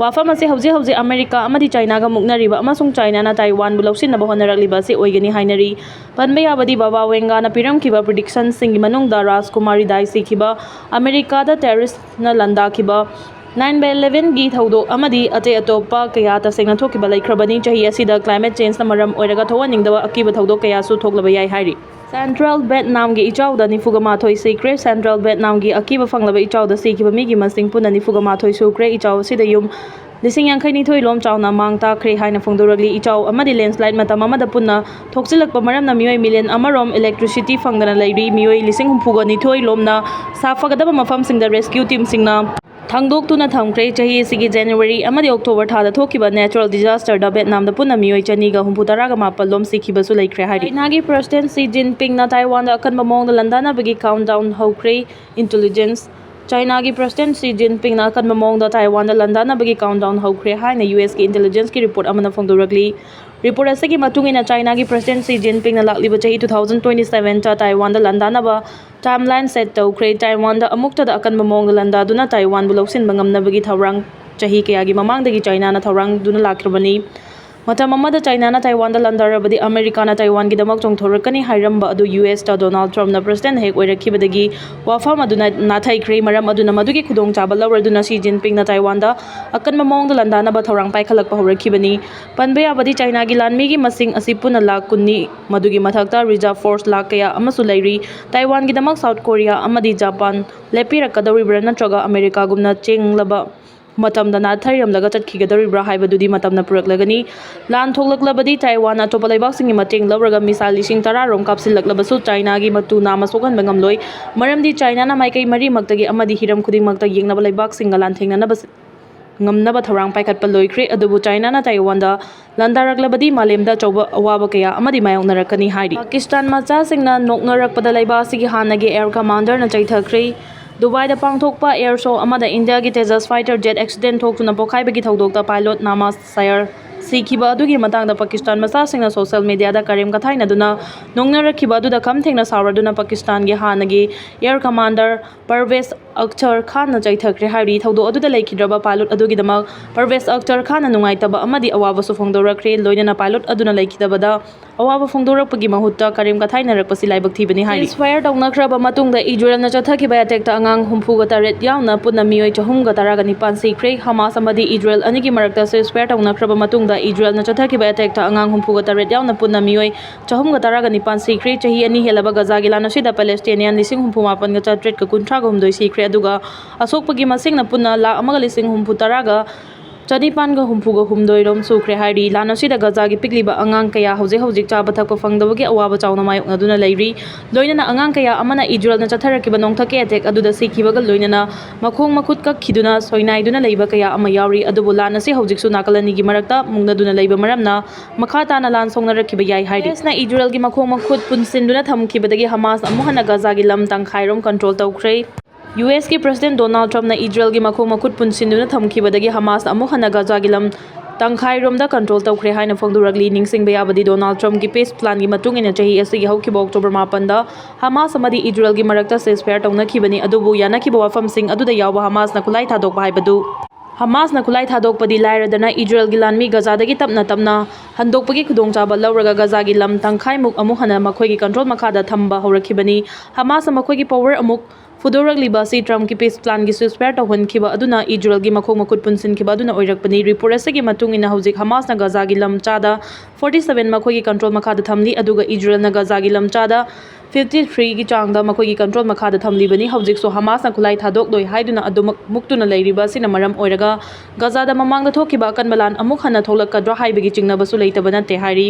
ꯋꯥꯐꯝ ꯑꯁꯤ ꯍꯧꯖꯤꯛ ꯍꯧꯖꯤꯛ ꯑꯃꯦꯔꯤꯀꯥ ꯑꯃꯗꯤ ꯆꯥꯏꯅꯥꯒ ꯃꯨꯛꯅꯔꯤꯕ ꯑꯃꯁꯨꯡ ꯆꯥꯏꯅꯥꯅ ꯇꯥꯏꯋꯥꯟꯕꯨ ꯂꯧꯁꯤꯟꯅꯕ ꯍꯣꯠꯅꯔꯛꯂꯤꯕ ꯑꯁꯤ ꯑꯣꯏꯒꯅꯤ ꯍꯥꯏꯅꯔꯤ꯫ ꯄꯟꯕ ꯌꯥꯕꯗꯤ, ꯕꯥꯕꯥ ꯋꯦꯡꯒꯥꯅ ꯄꯤꯔꯝꯈꯤꯕ ꯄ꯭ꯔꯤꯗꯤꯛꯁꯟꯁꯤꯡꯒꯤ ꯃꯅꯨꯡꯗ ꯔꯥꯖꯀꯨꯃꯥꯔꯤ ꯗꯥꯏ ꯁꯤꯈꯤꯕ, ꯑꯃꯦꯔꯤꯀꯥꯗ ꯇꯦꯔꯤꯁꯅ ꯂꯥꯟꯗꯥꯈꯤꯕ, Nine by eleven ꯒꯤ ꯊꯧꯗꯣꯛ ꯑꯃꯗꯤ ꯑꯇꯩ ꯑꯇꯣꯞꯄ ꯀꯌꯥ ꯇꯁꯦꯡꯅ ꯊꯣꯛꯈꯤꯕ ꯂꯩꯈ꯭ꯔꯕꯅꯤ꯫ ꯆꯍꯤ ꯑꯁꯤꯗ climate change ꯅ ꯃꯔꯝ ꯑꯣꯏꯔꯒ ꯊꯣꯛꯍꯟꯅꯤꯡꯗꯕ ꯑꯀꯤꯕ ꯊꯧꯗꯣꯛ ꯀꯌꯥꯁꯨ ꯊꯣꯛꯂꯕ ꯌꯥꯏ ꯍꯥꯏꯔꯤ꯫ Central Vietnam ꯒꯤ ꯏꯆꯥꯎꯗ ꯅꯤꯐꯨꯒ ꯃꯥꯊꯣꯏ ꯁꯤꯈ꯭ꯔꯦ꯫ Central Vietnam ꯒꯤ ꯑꯀꯤꯕ ꯐꯪꯂꯕ ꯏꯆꯥꯎꯗ ꯁꯤꯈꯤꯕ ꯃꯤꯒꯤ ꯃꯁꯤꯡ ꯄꯨꯟꯅ ꯅꯤꯐꯨꯒ ꯃꯥꯊꯣꯏ ꯁꯨꯈ꯭ꯔꯦ꯫ ꯏꯆꯥꯎ ꯑꯁꯤꯗ ꯌꯨꯝ ꯂꯤꯁꯤꯡ ꯌꯥꯡꯈꯩ ꯅꯤꯊꯣꯏ ꯂꯣꯝ ꯆꯥꯎꯅ ꯃꯥꯡ ꯇꯥꯛꯈ꯭ꯔꯦ ꯍꯥꯏꯅ ꯐꯣꯡꯗꯣꯔꯛꯂꯤ꯫ ꯏꯆꯥꯎ ꯑꯃꯗꯤ landslide ꯃꯇꯝ ꯑꯃꯗ ꯄꯨꯟꯅ ꯊꯣꯛꯆꯤꯜꯂꯛꯄ ꯃꯔꯝꯅ ꯃꯤꯑꯣꯏ million ꯑꯃꯔꯣꯝ electricity ꯐꯪꯗꯅ ꯂꯩꯔꯤ꯫ ꯃꯤꯑꯣꯏ ꯂꯤꯁꯤꯡ ꯍꯨꯝꯐꯨꯒ ꯅꯤꯊꯣꯏ ꯂꯣꯝꯅ ꯁꯥꯐꯒꯗꯕ ꯃꯐꯝꯁꯤꯡꯗ rescue team ꯁꯤꯡꯅ ꯊꯥꯡꯗꯣꯛꯇꯨꯅ ꯊꯝꯈ꯭ꯔꯦ꯫ ꯆꯍꯤ ꯑꯁꯤꯒꯤ January ꯑꯃꯗꯤ October ꯊꯥꯗ ꯊꯣꯛꯈꯤꯕ natural disaster ꯗ Vietnam ꯗ ꯄꯨꯟꯅ ꯃꯤꯑꯣꯏ ꯆꯅꯤꯒ ꯍꯨꯝꯐꯨ ꯇꯔꯥꯒ ꯃꯥꯄꯜ ꯂꯣꯝ ꯁꯤꯈꯤꯕꯁꯨ ꯂꯩꯈ꯭ꯔꯦ ꯍꯥꯏꯔꯤ꯫ China ꯒꯤ President Xi Jinping ꯅ Taiwan ꯗ ꯑꯀꯟꯕ ꯃꯑꯣꯡꯗ ꯂꯥꯟꯗꯥꯅꯕꯒꯤ countdown ꯍꯧꯈ꯭ꯔꯦ꯫ Intelligence꯫ China ꯒꯤ President Xi Jinping ꯅ ꯑꯀꯟꯕ ꯃꯑꯣꯡꯗ Taiwan ꯗ ꯂꯥꯟꯗꯥꯅꯕꯒꯤ countdown ꯍꯧꯈ꯭ꯔꯦ ꯍꯥꯏꯅ U S ꯀꯤ intelligence ꯀꯤ report ꯑꯃꯅ ꯐꯣꯡꯗꯣꯔꯛꯂꯤ꯫ Report ꯑꯁꯤꯒꯤ ꯃꯇꯨꯡ ꯏꯟꯅ, China ꯒꯤ President Xi Jinping ꯅ ꯂꯥꯛꯂꯤꯕ ꯆꯍꯤ two thousand twenty seven ꯇ Taiwan ꯗ ꯂꯥꯟꯗꯥꯅꯕ timeline set ꯇꯧꯈ꯭ꯔꯦ꯫ Taiwan ꯗ ꯑꯃꯨꯛꯇꯗ ꯑꯀꯟꯕ ꯃꯑꯣꯡꯗ ꯂꯥꯟꯗꯥꯗꯨꯅ Taiwan ꯕꯨ ꯂꯧꯁꯤꯟꯕ ꯉꯝꯅꯕꯒꯤ ꯊꯧꯔꯥꯡ ꯆꯍꯤ ꯀꯌꯥꯒꯤ ꯃꯃꯥꯡꯗꯒꯤ China ꯅ ꯊꯧꯔꯥꯡꯗꯨꯅ ꯂꯥꯛꯈ꯭ꯔꯕꯅꯤ꯫ ꯃꯇꯝ ꯑꯃꯗ China ꯅ Taiwan ꯗ ꯂꯥꯟꯗꯥꯔꯕꯗꯤ America ꯅ Taiwan ꯒꯤꯗꯃꯛ ꯆꯣꯡꯊꯣꯔꯛꯀꯅꯤ ꯍꯥꯏꯔꯝꯕ ꯑꯗꯨ U S ꯇ Donald Trump ꯅ President ꯍꯦꯛ ꯑꯣꯏꯔꯛꯈꯤꯕꯗꯒꯤ ꯋꯥꯐꯝ ꯑꯗꯨꯅ ꯅꯥꯊꯩꯈ꯭ꯔꯦ꯫ ꯃꯔꯝ ꯑꯗꯨꯅ ꯃꯗꯨꯒꯤ ꯈꯨꯗꯣꯡꯆꯥꯕ ꯂꯧꯔꯗꯨꯅ Xi Jinping ꯅ Taiwan ꯗ ꯑꯀꯟꯕ ꯃꯑꯣꯡꯗ ꯂꯥꯟꯗꯥꯅꯕ ꯊꯧꯔꯥꯡ ꯄꯥꯏꯈꯠꯂꯛꯄ ꯍꯧꯔꯛꯈꯤꯕꯅꯤ꯫ ꯄꯟꯕ ꯌꯥꯕꯗꯤ, China ꯒꯤ ꯂꯥꯟꯃꯤꯒꯤ ꯃꯁꯤꯡ ꯑꯁꯤ ꯄꯨꯟꯅ ꯂꯥꯈ ꯀꯨꯟꯅꯤ꯫ ꯃꯗꯨꯒꯤ ꯃꯊꯛꯇ reserve force ꯂꯥꯈ ꯀꯌꯥ ꯑꯃꯁꯨ ꯂꯩꯔꯤ꯫ Taiwan ꯒꯤꯗꯃꯛ South Korea ꯑꯃꯗꯤ Japan ꯂꯦꯞꯄꯤꯔꯛꯀꯗꯧꯔꯤꯕ꯭ꯔꯥ ꯅꯠꯇ꯭ꯔꯒ America ꯒꯨꯝꯅ ꯆꯦꯡꯂꯕ ꯃꯇꯝꯗ ꯅꯥꯊꯩꯔꯝꯂꯒ ꯆꯠꯈꯤꯒꯗꯧꯔꯤꯕ꯭ꯔꯥ ꯍꯥꯏꯕꯗꯨꯗꯤ ꯃꯇꯝꯅ ꯄꯨꯔꯛꯂꯒꯅꯤ꯫ ꯂꯥꯟ ꯊꯣꯛꯂꯛꯂꯕꯗꯤ Taiwan ꯅ ꯑꯇꯣꯞꯄ ꯂꯩꯕꯥꯛꯁꯤꯡꯒꯤ ꯃꯇꯦꯡ ꯂꯧꯔꯒ missile ꯂꯤꯁꯤꯡ ꯇꯔꯥ ꯔꯣꯝ ꯀꯥꯞꯁꯤꯜꯂꯛꯂꯕꯁꯨ China ꯒꯤ ꯃꯇꯨ ꯅꯥꯝꯃ ꯁꯣꯛꯍꯟꯕ ꯉꯝꯂꯣꯏ꯫ ꯃꯔꯝꯗꯤ China ꯅ ꯃꯥꯏꯀꯩ ꯃꯔꯤꯃꯛꯇꯒꯤ ꯑꯃꯗꯤ ꯍꯤꯔꯝ ꯈꯨꯗꯤꯡꯃꯛꯇ ꯌꯦꯡꯅꯕ ꯂꯩꯕꯥꯛꯁꯤꯡꯒ ꯂꯥꯟꯊꯦꯡꯅꯅꯕ ꯉꯝꯅꯕ ꯊꯧꯔꯥꯡ ꯄꯥꯏꯈꯠꯄ ꯂꯣꯏꯈ꯭ꯔꯦ꯫ ꯑꯗꯨꯕꯨ China ꯅ Taiwan ꯗ ꯂꯥꯟꯗꯥꯔꯛꯂꯕꯗꯤ ꯃꯥꯂꯦꯝꯗ ꯑꯆꯧꯕ ꯑꯋꯥꯕ ꯀꯌꯥ ꯑꯃꯗꯤ ꯃꯥꯌꯣꯛꯅꯔꯛꯀꯅꯤ ꯍꯥꯏꯔꯤ꯫ ꯄꯥꯀꯤꯁꯇꯥꯟ ꯃꯆꯥꯁꯤꯡꯅ ꯅꯣꯛꯅꯔꯛꯄꯗ ꯂꯩꯕꯥꯛ ꯑꯁꯤꯒꯤ ꯍꯥꯟꯅꯒꯤ air commander ꯅ ꯆꯩꯊꯈ꯭ꯔꯦ꯫ ꯗꯨꯕꯥꯏꯗ ꯄꯥꯡꯊꯣꯛꯄ air show ꯑꯃꯗ ꯏꯟꯗꯤꯌꯥꯒꯤ Tejas fighter jet accident ꯊꯣꯛꯇꯨꯅ ꯄꯣꯈꯥꯏꯕꯒꯤ ꯊꯧꯗꯣꯛꯇ pilot ꯅꯥꯃꯥ ꯁꯌꯔ ꯁꯤꯈꯤꯕ ꯑꯗꯨꯒꯤ ꯃꯇꯥꯡꯗ ꯄꯥꯀꯤꯁꯇꯥꯟ ꯃꯆꯥꯁꯤꯡꯅ social media ꯗ ꯀꯔꯦꯝ ꯀꯊꯥꯏꯅꯗꯨꯅ ꯅꯣꯛꯅꯔꯛꯈꯤꯕ ꯑꯗꯨꯗ ꯈꯝ ꯊꯦꯡꯅ ꯁꯥꯎꯔꯗꯨꯅ ꯄꯥꯀꯤꯁꯇꯥꯟꯒꯤ ꯍꯥꯟꯅꯒꯤ air commander ꯄꯔꯚꯦꯖ ꯑꯛꯇꯔ ꯈꯥꯟꯅ ꯆꯩꯊꯈ꯭ꯔꯦ ꯍꯥꯏꯔꯤ꯫ ꯊꯧꯗꯣꯛ ꯑꯗꯨꯗ ꯂꯩꯈꯤꯗ꯭ꯔꯕ ꯄꯥꯏꯂꯣꯠ ꯑꯗꯨꯒꯤꯗꯃꯛ ꯄꯔꯚꯦꯖ ꯑꯛꯇꯔ ꯈꯥꯟꯅ ꯅꯨꯡꯉꯥꯏꯇꯕ ꯑꯃꯗꯤ ꯑꯋꯥꯕꯁꯨ ꯐꯣꯡꯗꯣꯔꯛꯈ꯭ꯔꯦ꯫ ꯂꯣꯏꯅꯅ ꯄꯥꯏꯂꯣꯠ ꯑꯗꯨꯅ ꯂꯩꯈꯤꯗꯕꯗ ꯑꯋꯥꯕ ꯐꯣꯡꯗꯣꯔꯛꯄꯒꯤ ꯃꯍꯨꯠꯇ ꯀꯔꯦꯝ ꯀꯊꯥꯏꯅꯔꯛꯄꯁꯤ ꯂꯥꯏꯕꯛ ꯊꯤꯕꯅꯤ ꯍꯥꯏꯔꯤ꯫ ꯁꯤꯖꯐꯥꯌꯔ ꯇꯧꯅꯈ꯭ꯔꯕ ꯃꯇꯨꯡꯗ ꯏꯖꯔꯦꯜꯅ ꯆꯠꯊꯈꯤꯕ ꯑꯦꯇꯦꯛꯇ ꯑꯉꯥꯡ ꯍꯨꯝꯐꯨꯒ ꯇꯔꯦꯠ ꯌꯥꯎꯅ ꯄꯨꯟꯅ ꯃꯤꯑꯣꯏ ꯆꯍꯨꯝꯒ ꯇꯔꯥꯒ ꯅꯤꯄꯥꯟ ꯁꯤꯈ꯭ꯔꯦ꯫ ꯍꯃꯥꯁ ꯑꯃꯗꯤ ꯏꯖꯔꯦꯜ ꯑꯅꯤꯒꯤ ꯃꯔꯛꯇ ꯁꯤꯖꯐꯥꯌꯔ ꯇꯧꯅꯈ꯭ꯔꯕ ꯃꯇꯨꯡꯗ ꯏꯖꯔꯦꯜꯅ ꯆꯠꯊꯈꯤꯕ ꯑꯦꯇꯦꯛꯇ ꯑꯉꯥꯡ ꯍꯨꯝꯐꯨꯒ ꯇꯔꯦꯠ ꯌꯥꯎꯅ ꯄꯨꯟꯅ ꯃꯤꯑꯣꯏ ꯆꯍꯨꯝꯒ ꯇꯔꯥꯒ ꯅꯤꯄꯥꯟ ꯁꯤꯈ꯭ꯔꯦ꯫ ꯆꯍꯤ ꯑꯅꯤ ꯍꯦꯜꯂꯕ ꯒꯖꯥꯒꯤ ꯂꯥꯟ ꯑꯁꯤꯗ ꯄꯦꯂꯦꯁꯇꯤꯅꯤꯌꯥꯟ ꯂꯤꯁꯤꯡ ꯍꯨꯝꯐꯨ ꯃꯥꯄꯟꯒ ꯆꯥꯇ꯭ꯔꯦꯠꯀ ꯀꯨꯟꯊ꯭ꯔꯥꯒ ꯍꯨꯝꯗꯣꯏ ꯁꯤꯈ꯭ꯔꯦ, ꯑꯗꯨꯒ ꯑꯁꯣꯛꯄꯒꯤ ꯃꯁꯤꯡꯅ ꯄꯨꯟꯅ ꯂꯥꯈ ꯑꯃꯒ ꯂꯤꯁꯤꯡ ꯍꯨꯝꯐꯨ ꯇꯔꯥꯒ ꯆꯅꯤꯄꯥꯟꯒ ꯍꯨꯝꯐꯨꯒ ꯍꯨꯝꯗꯣꯏꯔꯣꯝ ꯁꯨꯈ꯭ꯔꯦ ꯍꯥꯏꯔꯤ꯫ ꯂꯥꯟ ꯑꯁꯤꯗ ꯒꯖꯥꯒꯤ ꯄꯤꯛꯂꯤꯕ ꯑꯉꯥꯡ ꯀꯌꯥ ꯍꯧꯖꯤꯛ ꯍꯧꯖꯤꯛ ꯆꯥꯕ ꯊꯛꯄ ꯐꯪꯗꯕꯒꯤ ꯑꯋꯥꯕ ꯆꯥꯎꯅ ꯃꯥꯌꯣꯛꯅꯗꯨꯅ ꯂꯩꯔꯤ꯫ ꯂꯣꯏꯅꯅ ꯑꯉꯥꯡ ꯀꯌꯥ ꯑꯃꯅ ꯏꯖꯔꯦꯜꯅ ꯆꯠꯊꯔꯛꯈꯤꯕ ꯅꯣꯡꯊꯛꯀꯤ ꯑꯦꯇꯦꯛ ꯑꯗꯨꯗ ꯁꯤꯈꯤꯕꯒ ꯂꯣꯏꯅꯅ ꯃꯈꯣꯡ ꯃꯈꯨꯠ ꯀꯛꯈꯤꯗꯨꯅ ꯁꯣꯏꯅꯥꯏꯗꯨꯅ ꯂꯩꯕ ꯀꯌꯥ ꯑꯃ ꯌꯥꯎꯔꯤ꯫ ꯑꯗꯨꯕꯨ ꯂꯥꯟ ꯑꯁꯤ ꯍꯧꯖꯤꯛꯁꯨ ꯅꯥꯀꯜ ꯑꯅꯤꯒꯤ ꯃꯔꯛꯇ ꯃꯨꯛꯅꯗꯨꯅ ꯂꯩꯕ ꯃꯔꯝꯅ ꯃꯈꯥ ꯇꯥꯅ ꯂꯥꯟ ꯁꯣꯛꯅꯔꯛꯈꯤꯕ ꯌꯥꯏ ꯍꯥꯏꯔꯤ꯫ ꯌꯨ ꯑꯦꯁꯅ ꯏꯖꯔꯦꯜꯒꯤ ꯃꯈꯣꯡ ꯃꯈꯨꯠ ꯄꯨꯟꯁꯤꯟꯗꯨꯅ ꯊꯝꯈꯤꯕꯗꯒꯤ ꯍꯃꯥꯁ ꯑꯃꯨꯛ ꯍꯟꯅ ꯒꯖꯥꯒꯤ ꯂꯝ ꯇꯪꯈꯥꯏꯔꯣꯝ ꯀꯟꯇ꯭ꯔꯣꯜ ꯇꯧꯈ꯭ꯔꯦ꯫ ꯌꯨ ꯑꯦꯁꯀꯤ ꯄ꯭ꯔꯁꯤꯗꯦꯟ ꯗꯣꯅꯥꯜꯗ ꯇ꯭ꯔꯝꯞꯅ ꯏꯖꯔꯦꯜꯒꯤ ꯃꯈꯣꯡ ꯃꯈꯨꯠ ꯄꯨꯟꯁꯤꯟꯗꯨꯅ ꯊꯝꯈꯤꯕꯗꯒꯤ ꯍꯃꯥꯁ ꯑꯃꯨꯛ ꯍꯟꯅ ꯒꯖꯥꯒꯤ ꯂꯝ ꯇꯪꯈꯥꯏꯔꯣꯝꯗ ꯀꯟꯇ꯭ꯔꯣꯜ ꯇꯧꯈ꯭ꯔꯦ ꯍꯥꯏꯅ ꯐꯣꯡꯗꯣꯔꯛꯂꯤ꯫ ꯅꯤꯡꯁꯤꯡꯕ ꯌꯥꯕꯗꯤ, ꯗꯣꯅꯥꯜꯗ ꯇ꯭ꯔꯝꯞꯀꯤ ꯄꯤꯁ ꯄ꯭ꯂꯥꯟꯒꯤ ꯃꯇꯨꯡ ꯏꯟꯅ ꯆꯍꯤ ꯑꯁꯤꯒꯤ ꯍꯧꯈꯤꯕ ꯑꯣꯛꯇꯣꯕꯔ ꯃꯥꯄꯟꯗ ꯍꯃꯥꯁ ꯑꯃꯗꯤ ꯏꯖꯔꯦꯜꯒꯤ ꯃꯔꯛꯇ ꯁꯤꯖꯐꯥꯌꯔ ꯇꯧꯅꯈꯤꯕꯅꯤ꯫ ꯑꯗꯨꯕꯨ ꯌꯥꯅꯈꯤꯕ ꯋꯥꯐꯝꯁꯤꯡ ꯑꯗꯨꯗ ꯌꯥꯎꯕ ꯍꯃꯥꯁꯅ ꯈꯨꯠꯂꯥꯏ ꯊꯥꯗꯣꯛꯄ ꯍꯥꯏꯕꯗꯨ ꯍꯃꯥꯁꯅ ꯈꯨꯠꯂꯥꯏ ꯊꯥꯗꯣꯛꯄꯗꯤ ꯂꯥꯏꯔꯗꯅ, ꯏꯖꯔꯦꯜꯒꯤ ꯂꯥꯟꯃꯤ ꯒꯖꯥꯗꯒꯤ ꯇꯞꯅ ꯇꯞꯅ ꯍꯟꯗꯣꯛꯄꯒꯤ ꯈꯨꯗꯣꯡꯆꯥꯕ ꯂꯧꯔꯒ ꯒꯖꯥꯒꯤ ꯂꯝ ꯇꯪꯈꯥꯏꯃꯨꯛ ꯑꯃꯨꯛ ꯍꯟꯅ ꯃꯈꯣꯏꯒꯤ ꯀꯟꯇ꯭ꯔꯣꯜ ꯃꯈꯥꯗ ꯊꯝꯕ ꯍꯧꯔꯛꯈꯤꯕꯅꯤ꯫ ꯍꯃꯥꯁꯅ ꯃꯈꯣꯏꯒꯤ ꯄꯋꯔ ꯑꯃꯨꯛ ꯐꯨꯗꯣꯔꯛꯂꯤꯕ ꯑꯁꯤ ꯇ꯭ꯔꯝꯞꯀꯤ ꯄꯤꯁ ꯄ꯭ꯂꯥꯟꯒꯤ ꯁꯤꯖꯐꯥꯌꯔ ꯇꯧꯍꯟꯈꯤꯕ ꯑꯗꯨꯅ ꯏꯖꯔꯦꯜꯒꯤ ꯃꯈꯣꯡ ꯃꯈꯨꯠ ꯄꯨꯟꯁꯤꯟꯈꯤꯕ ꯑꯗꯨꯅ ꯑꯣꯏꯔꯛꯄꯅꯤ꯫ ꯔꯤꯄꯣꯔꯠ ꯑꯁꯤꯒꯤ ꯃꯇꯨꯡ ꯏꯟꯅ, ꯍꯧꯖꯤꯛ ꯍꯃꯥꯁꯅ ꯒꯖꯥꯒꯤ ꯂꯝ ꯆꯥꯗ ꯐꯣꯔꯇꯤ ꯁꯚꯦꯟ ꯃꯈꯣꯏꯒꯤ ꯀꯟꯇ꯭ꯔꯣꯜ ꯃꯈꯥꯗ ꯊꯝꯂꯤ, ꯑꯗꯨꯒ ꯏꯖꯔꯦꯜꯅ ꯒꯖꯥꯒꯤ ꯂꯝ ꯆꯥꯗ ꯐꯤꯐꯇꯤ ꯊ꯭ꯔꯤꯒꯤ ꯆꯥꯡꯗ ꯃꯈꯣꯏꯒꯤ ꯀꯟꯇ꯭ꯔꯣꯜ ꯃꯈꯥꯗ ꯊꯝꯂꯤꯕꯅꯤ꯫ ꯍꯧꯖꯤꯛꯁꯨ ꯍꯃꯥꯁꯅ ꯈꯨꯠꯂꯥꯏ ꯊꯥꯗꯣꯛꯂꯣꯏ ꯍꯥꯏꯗꯨꯅ ꯑꯗꯨꯃꯛ ꯃꯨꯛꯇꯨꯅ ꯂꯩꯔꯤꯕ ꯑꯁꯤꯅ ꯃꯔꯝ ꯑꯣꯏꯔꯒ ꯒꯖꯥꯗ ꯃꯃꯥꯡꯗ ꯊꯣꯛꯈꯤꯕ ꯑꯀꯟꯕ ꯂꯥꯟ ꯑꯃꯨꯛ ꯍꯟꯅ ꯊꯣꯛꯂꯛꯀꯗ꯭ꯔꯥ ꯍꯥꯏꯕꯒꯤ ꯆꯤꯡꯅꯕꯁꯨ ꯂꯩꯇꯕ ꯅꯠꯇꯦ ꯍꯥꯏꯔꯤ꯫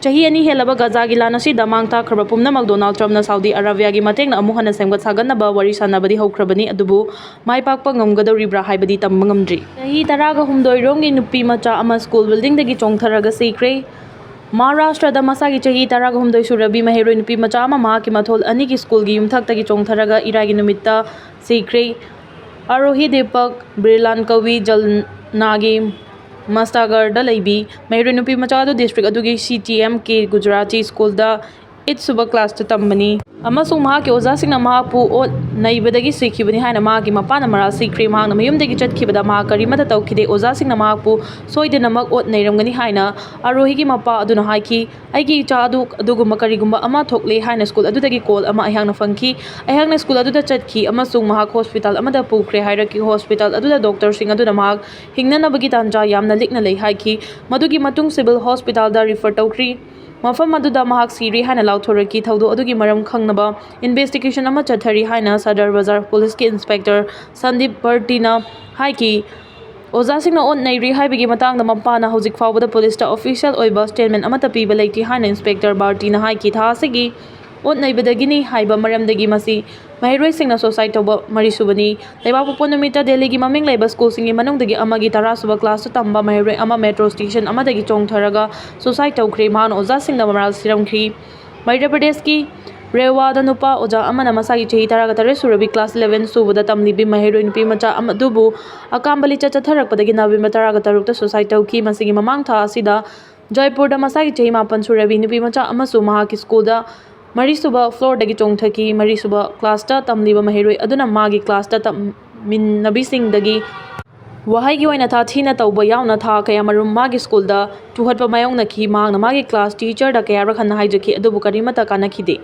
ꯆꯍꯤ ꯑꯅꯤ ꯍꯦꯜꯂꯕ ꯒꯖꯥꯒꯤ ꯂꯥꯟ ꯑꯁꯤꯗ ꯃꯥꯡ ꯇꯥꯛꯈ꯭ꯔꯕ ꯄꯨꯝꯅꯃꯛ ꯗꯣꯅꯥꯜꯗ ꯇ꯭ꯔꯝꯞꯅ ꯁꯥꯎꯗꯤ ꯑꯔꯥꯕꯤꯌꯥꯒꯤ ꯃꯇꯦꯡꯅ ꯑꯃꯨꯛ ꯍꯟꯅ ꯁꯦꯝꯒꯠ ꯁꯥꯒꯠꯅꯕ ꯋꯥꯔꯤ ꯁꯥꯟꯅꯕꯗꯤ ꯍꯧꯈ꯭ꯔꯕꯅꯤ, ꯑꯗꯨꯕꯨ ꯃꯥꯏ ꯄꯥꯛꯄ ꯉꯝꯒꯗꯧꯔꯤꯕ꯭ꯔꯥ ꯍꯥꯏꯕꯗꯤ ꯇꯝꯕ ꯉꯝꯗ꯭ꯔꯤ꯫ ꯆꯍꯤ ꯇꯔꯥꯒ ꯍꯨꯝꯗꯣꯏ ꯔꯣꯝꯒꯤ ꯅꯨꯄꯤ ꯃꯆꯥ ꯑꯃ ꯁ꯭ꯀꯨꯜ ꯕꯤꯜꯗꯤꯡꯗꯒꯤ ꯆꯣꯡꯊꯔꯒ ꯁꯤꯈ꯭ꯔꯦ꯫ ꯃꯍꯥꯔꯥꯁꯇ꯭ꯔꯗ ꯃꯁꯥꯒꯤ ꯆꯍꯤ ꯇꯔꯥꯒ ꯍꯨꯝꯗꯣꯏ ꯁꯨꯔꯕꯤ ꯃꯍꯩꯔꯣꯏ ꯅꯨꯄꯤ ꯃꯆꯥ ꯑꯃ ꯃꯍꯥꯛꯀꯤ ꯃꯊꯣꯜ ꯑꯅꯤꯒꯤ ꯁ꯭ꯀꯨꯜꯒꯤ ꯌꯨꯝꯊꯛꯇꯒꯤ ꯆꯣꯡꯊꯔꯒ ꯏꯔꯥꯏꯒꯤ ꯅꯨꯃꯤꯠꯇ ꯁꯤꯈ꯭ꯔꯦ꯫ ꯑꯔꯣꯍꯤ ꯗꯤꯄꯛ ꯕ꯭ꯔꯤꯂꯥꯟ ꯀꯧꯏ ꯖꯜꯅꯥꯒꯤ ꯃꯁꯇꯥꯒꯔꯗ ꯂꯩꯕꯤ ꯃꯍꯩꯔꯣꯏ ꯅꯨꯄꯤ ꯃꯆꯥ ꯑꯗꯨ ꯗꯤꯁꯇ꯭ꯔꯤꯛ ꯑꯗꯨꯒꯤ ꯁꯤ ꯇꯤ ꯑꯦꯝ ꯀꯦ ꯒꯨꯖꯔꯥꯇꯤ ꯁ꯭ꯀꯨꯜꯗ ꯑꯩꯠ ꯁꯨꯕ ꯀ꯭ꯂꯥꯁꯇ ꯇꯝꯕꯅꯤ꯫ ꯑꯃꯁꯨꯡ ꯃꯍꯥꯛꯀꯤ ꯑꯣꯖꯥꯁꯤꯡꯅ ꯃꯍꯥꯛꯄꯨ ꯑꯣꯠ ꯅꯩꯕꯗꯒꯤ ꯁꯤꯈꯤꯕꯅꯤ ꯍꯥꯏꯅ ꯃꯍꯥꯛꯀꯤ ꯃꯄꯥꯅ ꯃꯔꯥꯜ ꯁꯤꯈ꯭ꯔꯦ꯫ ꯃꯍꯥꯛꯅ ꯃꯌꯨꯝꯗꯒꯤ ꯆꯠꯈꯤꯕꯗ ꯃꯍꯥꯛ ꯀꯔꯤꯃꯠꯇ ꯇꯧꯈꯤꯗꯦ꯫ ꯑꯣꯖꯥꯁꯤꯡꯅ ꯃꯍꯥꯛꯄꯨ ꯁꯣꯏꯗꯅꯃꯛ ꯑꯣꯠ ꯅꯩꯔꯝꯒꯅꯤ ꯍꯥꯏꯅ ꯑꯔꯣꯍꯤꯒꯤ ꯃꯄꯥ ꯑꯗꯨꯅ ꯍꯥꯏꯈꯤ꯫ "ꯑꯩꯒꯤ ꯏꯆꯥ ꯑꯗꯨ ꯑꯗꯨꯒꯨꯝꯕ ꯀꯔꯤꯒꯨꯝꯕ ꯑꯃ ꯊꯣꯛꯂꯦ ꯍꯥꯏꯅ ꯁ꯭ꯀꯨꯜ ꯑꯗꯨꯗꯒꯤ ꯀꯣꯜ ꯑꯃ ꯑꯩꯍꯥꯛꯅ ꯐꯪꯈꯤ꯫ ꯑꯩꯍꯥꯛꯅ ꯁ꯭ꯀꯨꯜ ꯑꯗꯨꯗ ꯆꯠꯈꯤ ꯑꯃꯁꯨꯡ ꯃꯍꯥꯛ ꯍꯣꯁꯄꯤꯇꯥꯜ ꯑꯃꯗ ꯄꯨꯈ꯭ꯔꯦ ꯍꯥꯏꯔꯛꯈꯤ꯫ ꯍꯣꯁꯄꯤꯇꯥꯜ ꯑꯗꯨꯗ ꯗꯣꯛꯇꯔꯁꯤꯡ ꯑꯗꯨꯅ ꯃꯍꯥꯛ ꯍꯤꯡꯅꯅꯕꯒꯤ ꯇꯥꯟꯖꯥ ꯌꯥꯝꯅ ꯂꯤꯛꯅ ꯂꯩ ꯍꯥꯏꯈꯤ꯫ ꯃꯗꯨꯒꯤ ꯃꯇꯨꯡ ꯁꯤꯚꯤꯜ ꯍꯣꯁꯄꯤꯇꯥꯜꯗ ꯔꯤꯐꯔ ꯇꯧꯈ꯭ꯔꯤ꯫ ꯃꯐꯝ ꯑꯗꯨꯗ ꯃꯍꯥꯛ ꯁꯤꯔꯦ ꯍꯥꯏꯅ ꯂꯥꯎꯊꯣꯔꯛꯈꯤ꯫ ꯊꯧꯗꯣꯛ ꯑꯗꯨꯒꯤ ꯃꯔꯝ ꯈꯪꯅꯕ ꯏꯟꯚꯦꯁꯇꯤꯒꯦꯁꯟ ꯑꯃ ꯆꯠꯊꯔꯤ ꯍꯥꯏꯅ ꯁꯗꯔ ꯕꯖꯥꯔ ꯄꯨꯂꯤꯁꯀꯤ ꯏꯟꯁꯄꯦꯛꯇꯔ ꯁꯟꯗꯤꯞ ꯚꯔꯇꯤꯅ ꯍꯥꯏꯈꯤ꯫ ꯑꯣꯖꯥꯁꯤꯡꯅ ꯑꯣꯠ ꯅꯩꯔꯤ ꯍꯥꯏꯕꯒꯤ ꯃꯇꯥꯡꯗ ꯃꯄꯥꯅ ꯍꯧꯖꯤꯛ ꯐꯥꯎꯕꯗ ꯄꯨꯂꯤꯁꯇ ꯑꯣꯐꯤꯁꯤꯌꯦꯜ ꯑꯣꯏꯕ ꯁ꯭ꯇꯦꯠꯃꯦꯟ ꯑꯃꯠꯇ ꯄꯤꯕ ꯂꯩꯇꯦ ꯍꯥꯏꯅ ꯏꯟꯁꯄꯦꯛꯇꯔ ꯚꯥꯔꯇꯤꯅ ꯍꯥꯏꯈꯤ꯫ ꯊꯥ ꯑꯁꯤꯒꯤ ꯑꯣꯠ ꯅꯩꯕꯗꯒꯤꯅꯤ ꯍꯥꯏꯕ ꯃꯔꯝꯗꯒꯤ ꯃꯁꯤ ꯃꯍꯩꯔꯣꯏꯁꯤꯡꯅ ꯁꯨꯁꯥꯏꯗ ꯇꯧꯕ ꯃꯔꯤꯁꯨꯕꯅꯤ꯫ ꯂꯩꯕꯥꯛꯄꯣꯛꯄ ꯅꯨꯃꯤꯠꯇ ꯗꯦꯜꯂꯤꯒꯤ ꯃꯃꯤꯡ ꯂꯩꯕ ꯁ꯭ꯀꯨꯜꯁꯤꯡꯒꯤ ꯃꯅꯨꯡꯗꯒꯤ ꯑꯃꯒꯤ ꯇꯔꯥꯁꯨꯕ ꯀ꯭ꯂꯥꯁꯇ ꯇꯝꯕ ꯃꯍꯩꯔꯣꯏ ꯑꯃ ꯃꯦꯇ꯭ꯔꯣ ꯁ꯭ꯇꯦꯁꯟ ꯑꯃꯗꯒꯤ ꯆꯣꯡꯊꯔꯒ ꯁꯨꯁꯥꯏꯗ ꯇꯧꯈ꯭ꯔꯦ꯫ ꯃꯍꯥꯛꯅ ꯑꯣꯖꯥꯁꯤꯡꯗ ꯃꯔꯥꯜ ꯁꯤꯔꯝꯈꯤ꯫ ꯃꯙ꯭ꯌ ꯄ꯭ꯔꯗꯦꯁꯀꯤ ꯔꯦꯋꯥꯗ ꯅꯨꯄꯥ ꯑꯣꯖꯥ ꯑꯃꯅ ꯃꯁꯥꯒꯤ ꯆꯍꯤ ꯇꯔꯥꯒ ꯇꯔꯦꯠ ꯁꯨꯔꯕꯤ ꯀ꯭ꯂꯥꯁ ꯏꯂꯦꯚꯦꯟ ꯁꯨꯕꯗ ꯇꯝꯂꯤꯕꯤ ꯃꯍꯩꯔꯣꯏ ꯅꯨꯄꯤ ꯃꯆꯥ ꯑꯃ ꯑꯗꯨꯕꯨ ꯑꯀꯥꯝꯕ ꯂꯤꯆꯠ ꯆꯠꯊꯔꯛꯄꯗꯒꯤ ꯅꯕꯦꯝꯕꯔ ꯇꯔꯥꯒ ꯇꯔꯨꯛꯇ ꯁꯨꯁꯥꯏꯗ ꯇꯧꯈꯤ꯫ ꯃꯁꯤꯒꯤ ꯃꯃꯥꯡ ꯊꯥ ꯑꯁꯤꯗ ꯖꯣꯏꯄꯨꯔꯗ ꯃꯁꯥꯒꯤ ꯆꯍꯤ ꯃꯥꯄꯟ ꯁꯨꯔꯕꯤ ꯅꯨꯄꯤ ꯃꯆꯥ ꯑꯃꯁꯨ ꯃꯍꯥꯛꯀꯤ ꯁ꯭ꯀꯨꯜꯗ ꯃꯔꯤꯁꯨꯕ ꯐ꯭ꯂꯣꯔꯗꯒꯤ ꯆꯣꯡꯊꯈꯤ꯫ ꯃꯔꯤꯁꯨꯕ ꯀ꯭ꯂꯥꯁꯇ ꯇꯝꯂꯤꯕ ꯃꯍꯩꯔꯣꯏ ꯑꯗꯨꯅ ꯃꯥꯒꯤ ꯀ꯭ꯂꯥꯁꯇ ꯇꯝꯃꯤꯟꯅꯕꯤꯁꯤꯡꯗꯒꯤ ꯋꯥꯍꯩꯒꯤ ꯑꯣꯏꯅ ꯊꯥꯊꯤꯅ ꯇꯧꯕ ꯌꯥꯎꯅ ꯊꯥ ꯀꯌꯥꯃꯔꯨꯝ ꯃꯥꯒꯤ ꯁ꯭ꯀꯨꯜꯗ ꯇꯨꯍꯠꯄ ꯃꯥꯌꯣꯛꯅꯈꯤ꯫ ꯃꯍꯥꯛꯅ ꯃꯥꯒꯤ ꯀ꯭ꯂꯥꯁ ꯇꯤꯆꯔꯗ ꯀꯌꯥꯔꯛ ꯍꯟꯅ ꯍꯥꯏꯖꯈꯤ, ꯑꯗꯨꯕꯨ ꯀꯔꯤꯃꯠꯇ ꯀꯥꯟꯅꯈꯤꯗꯦ꯫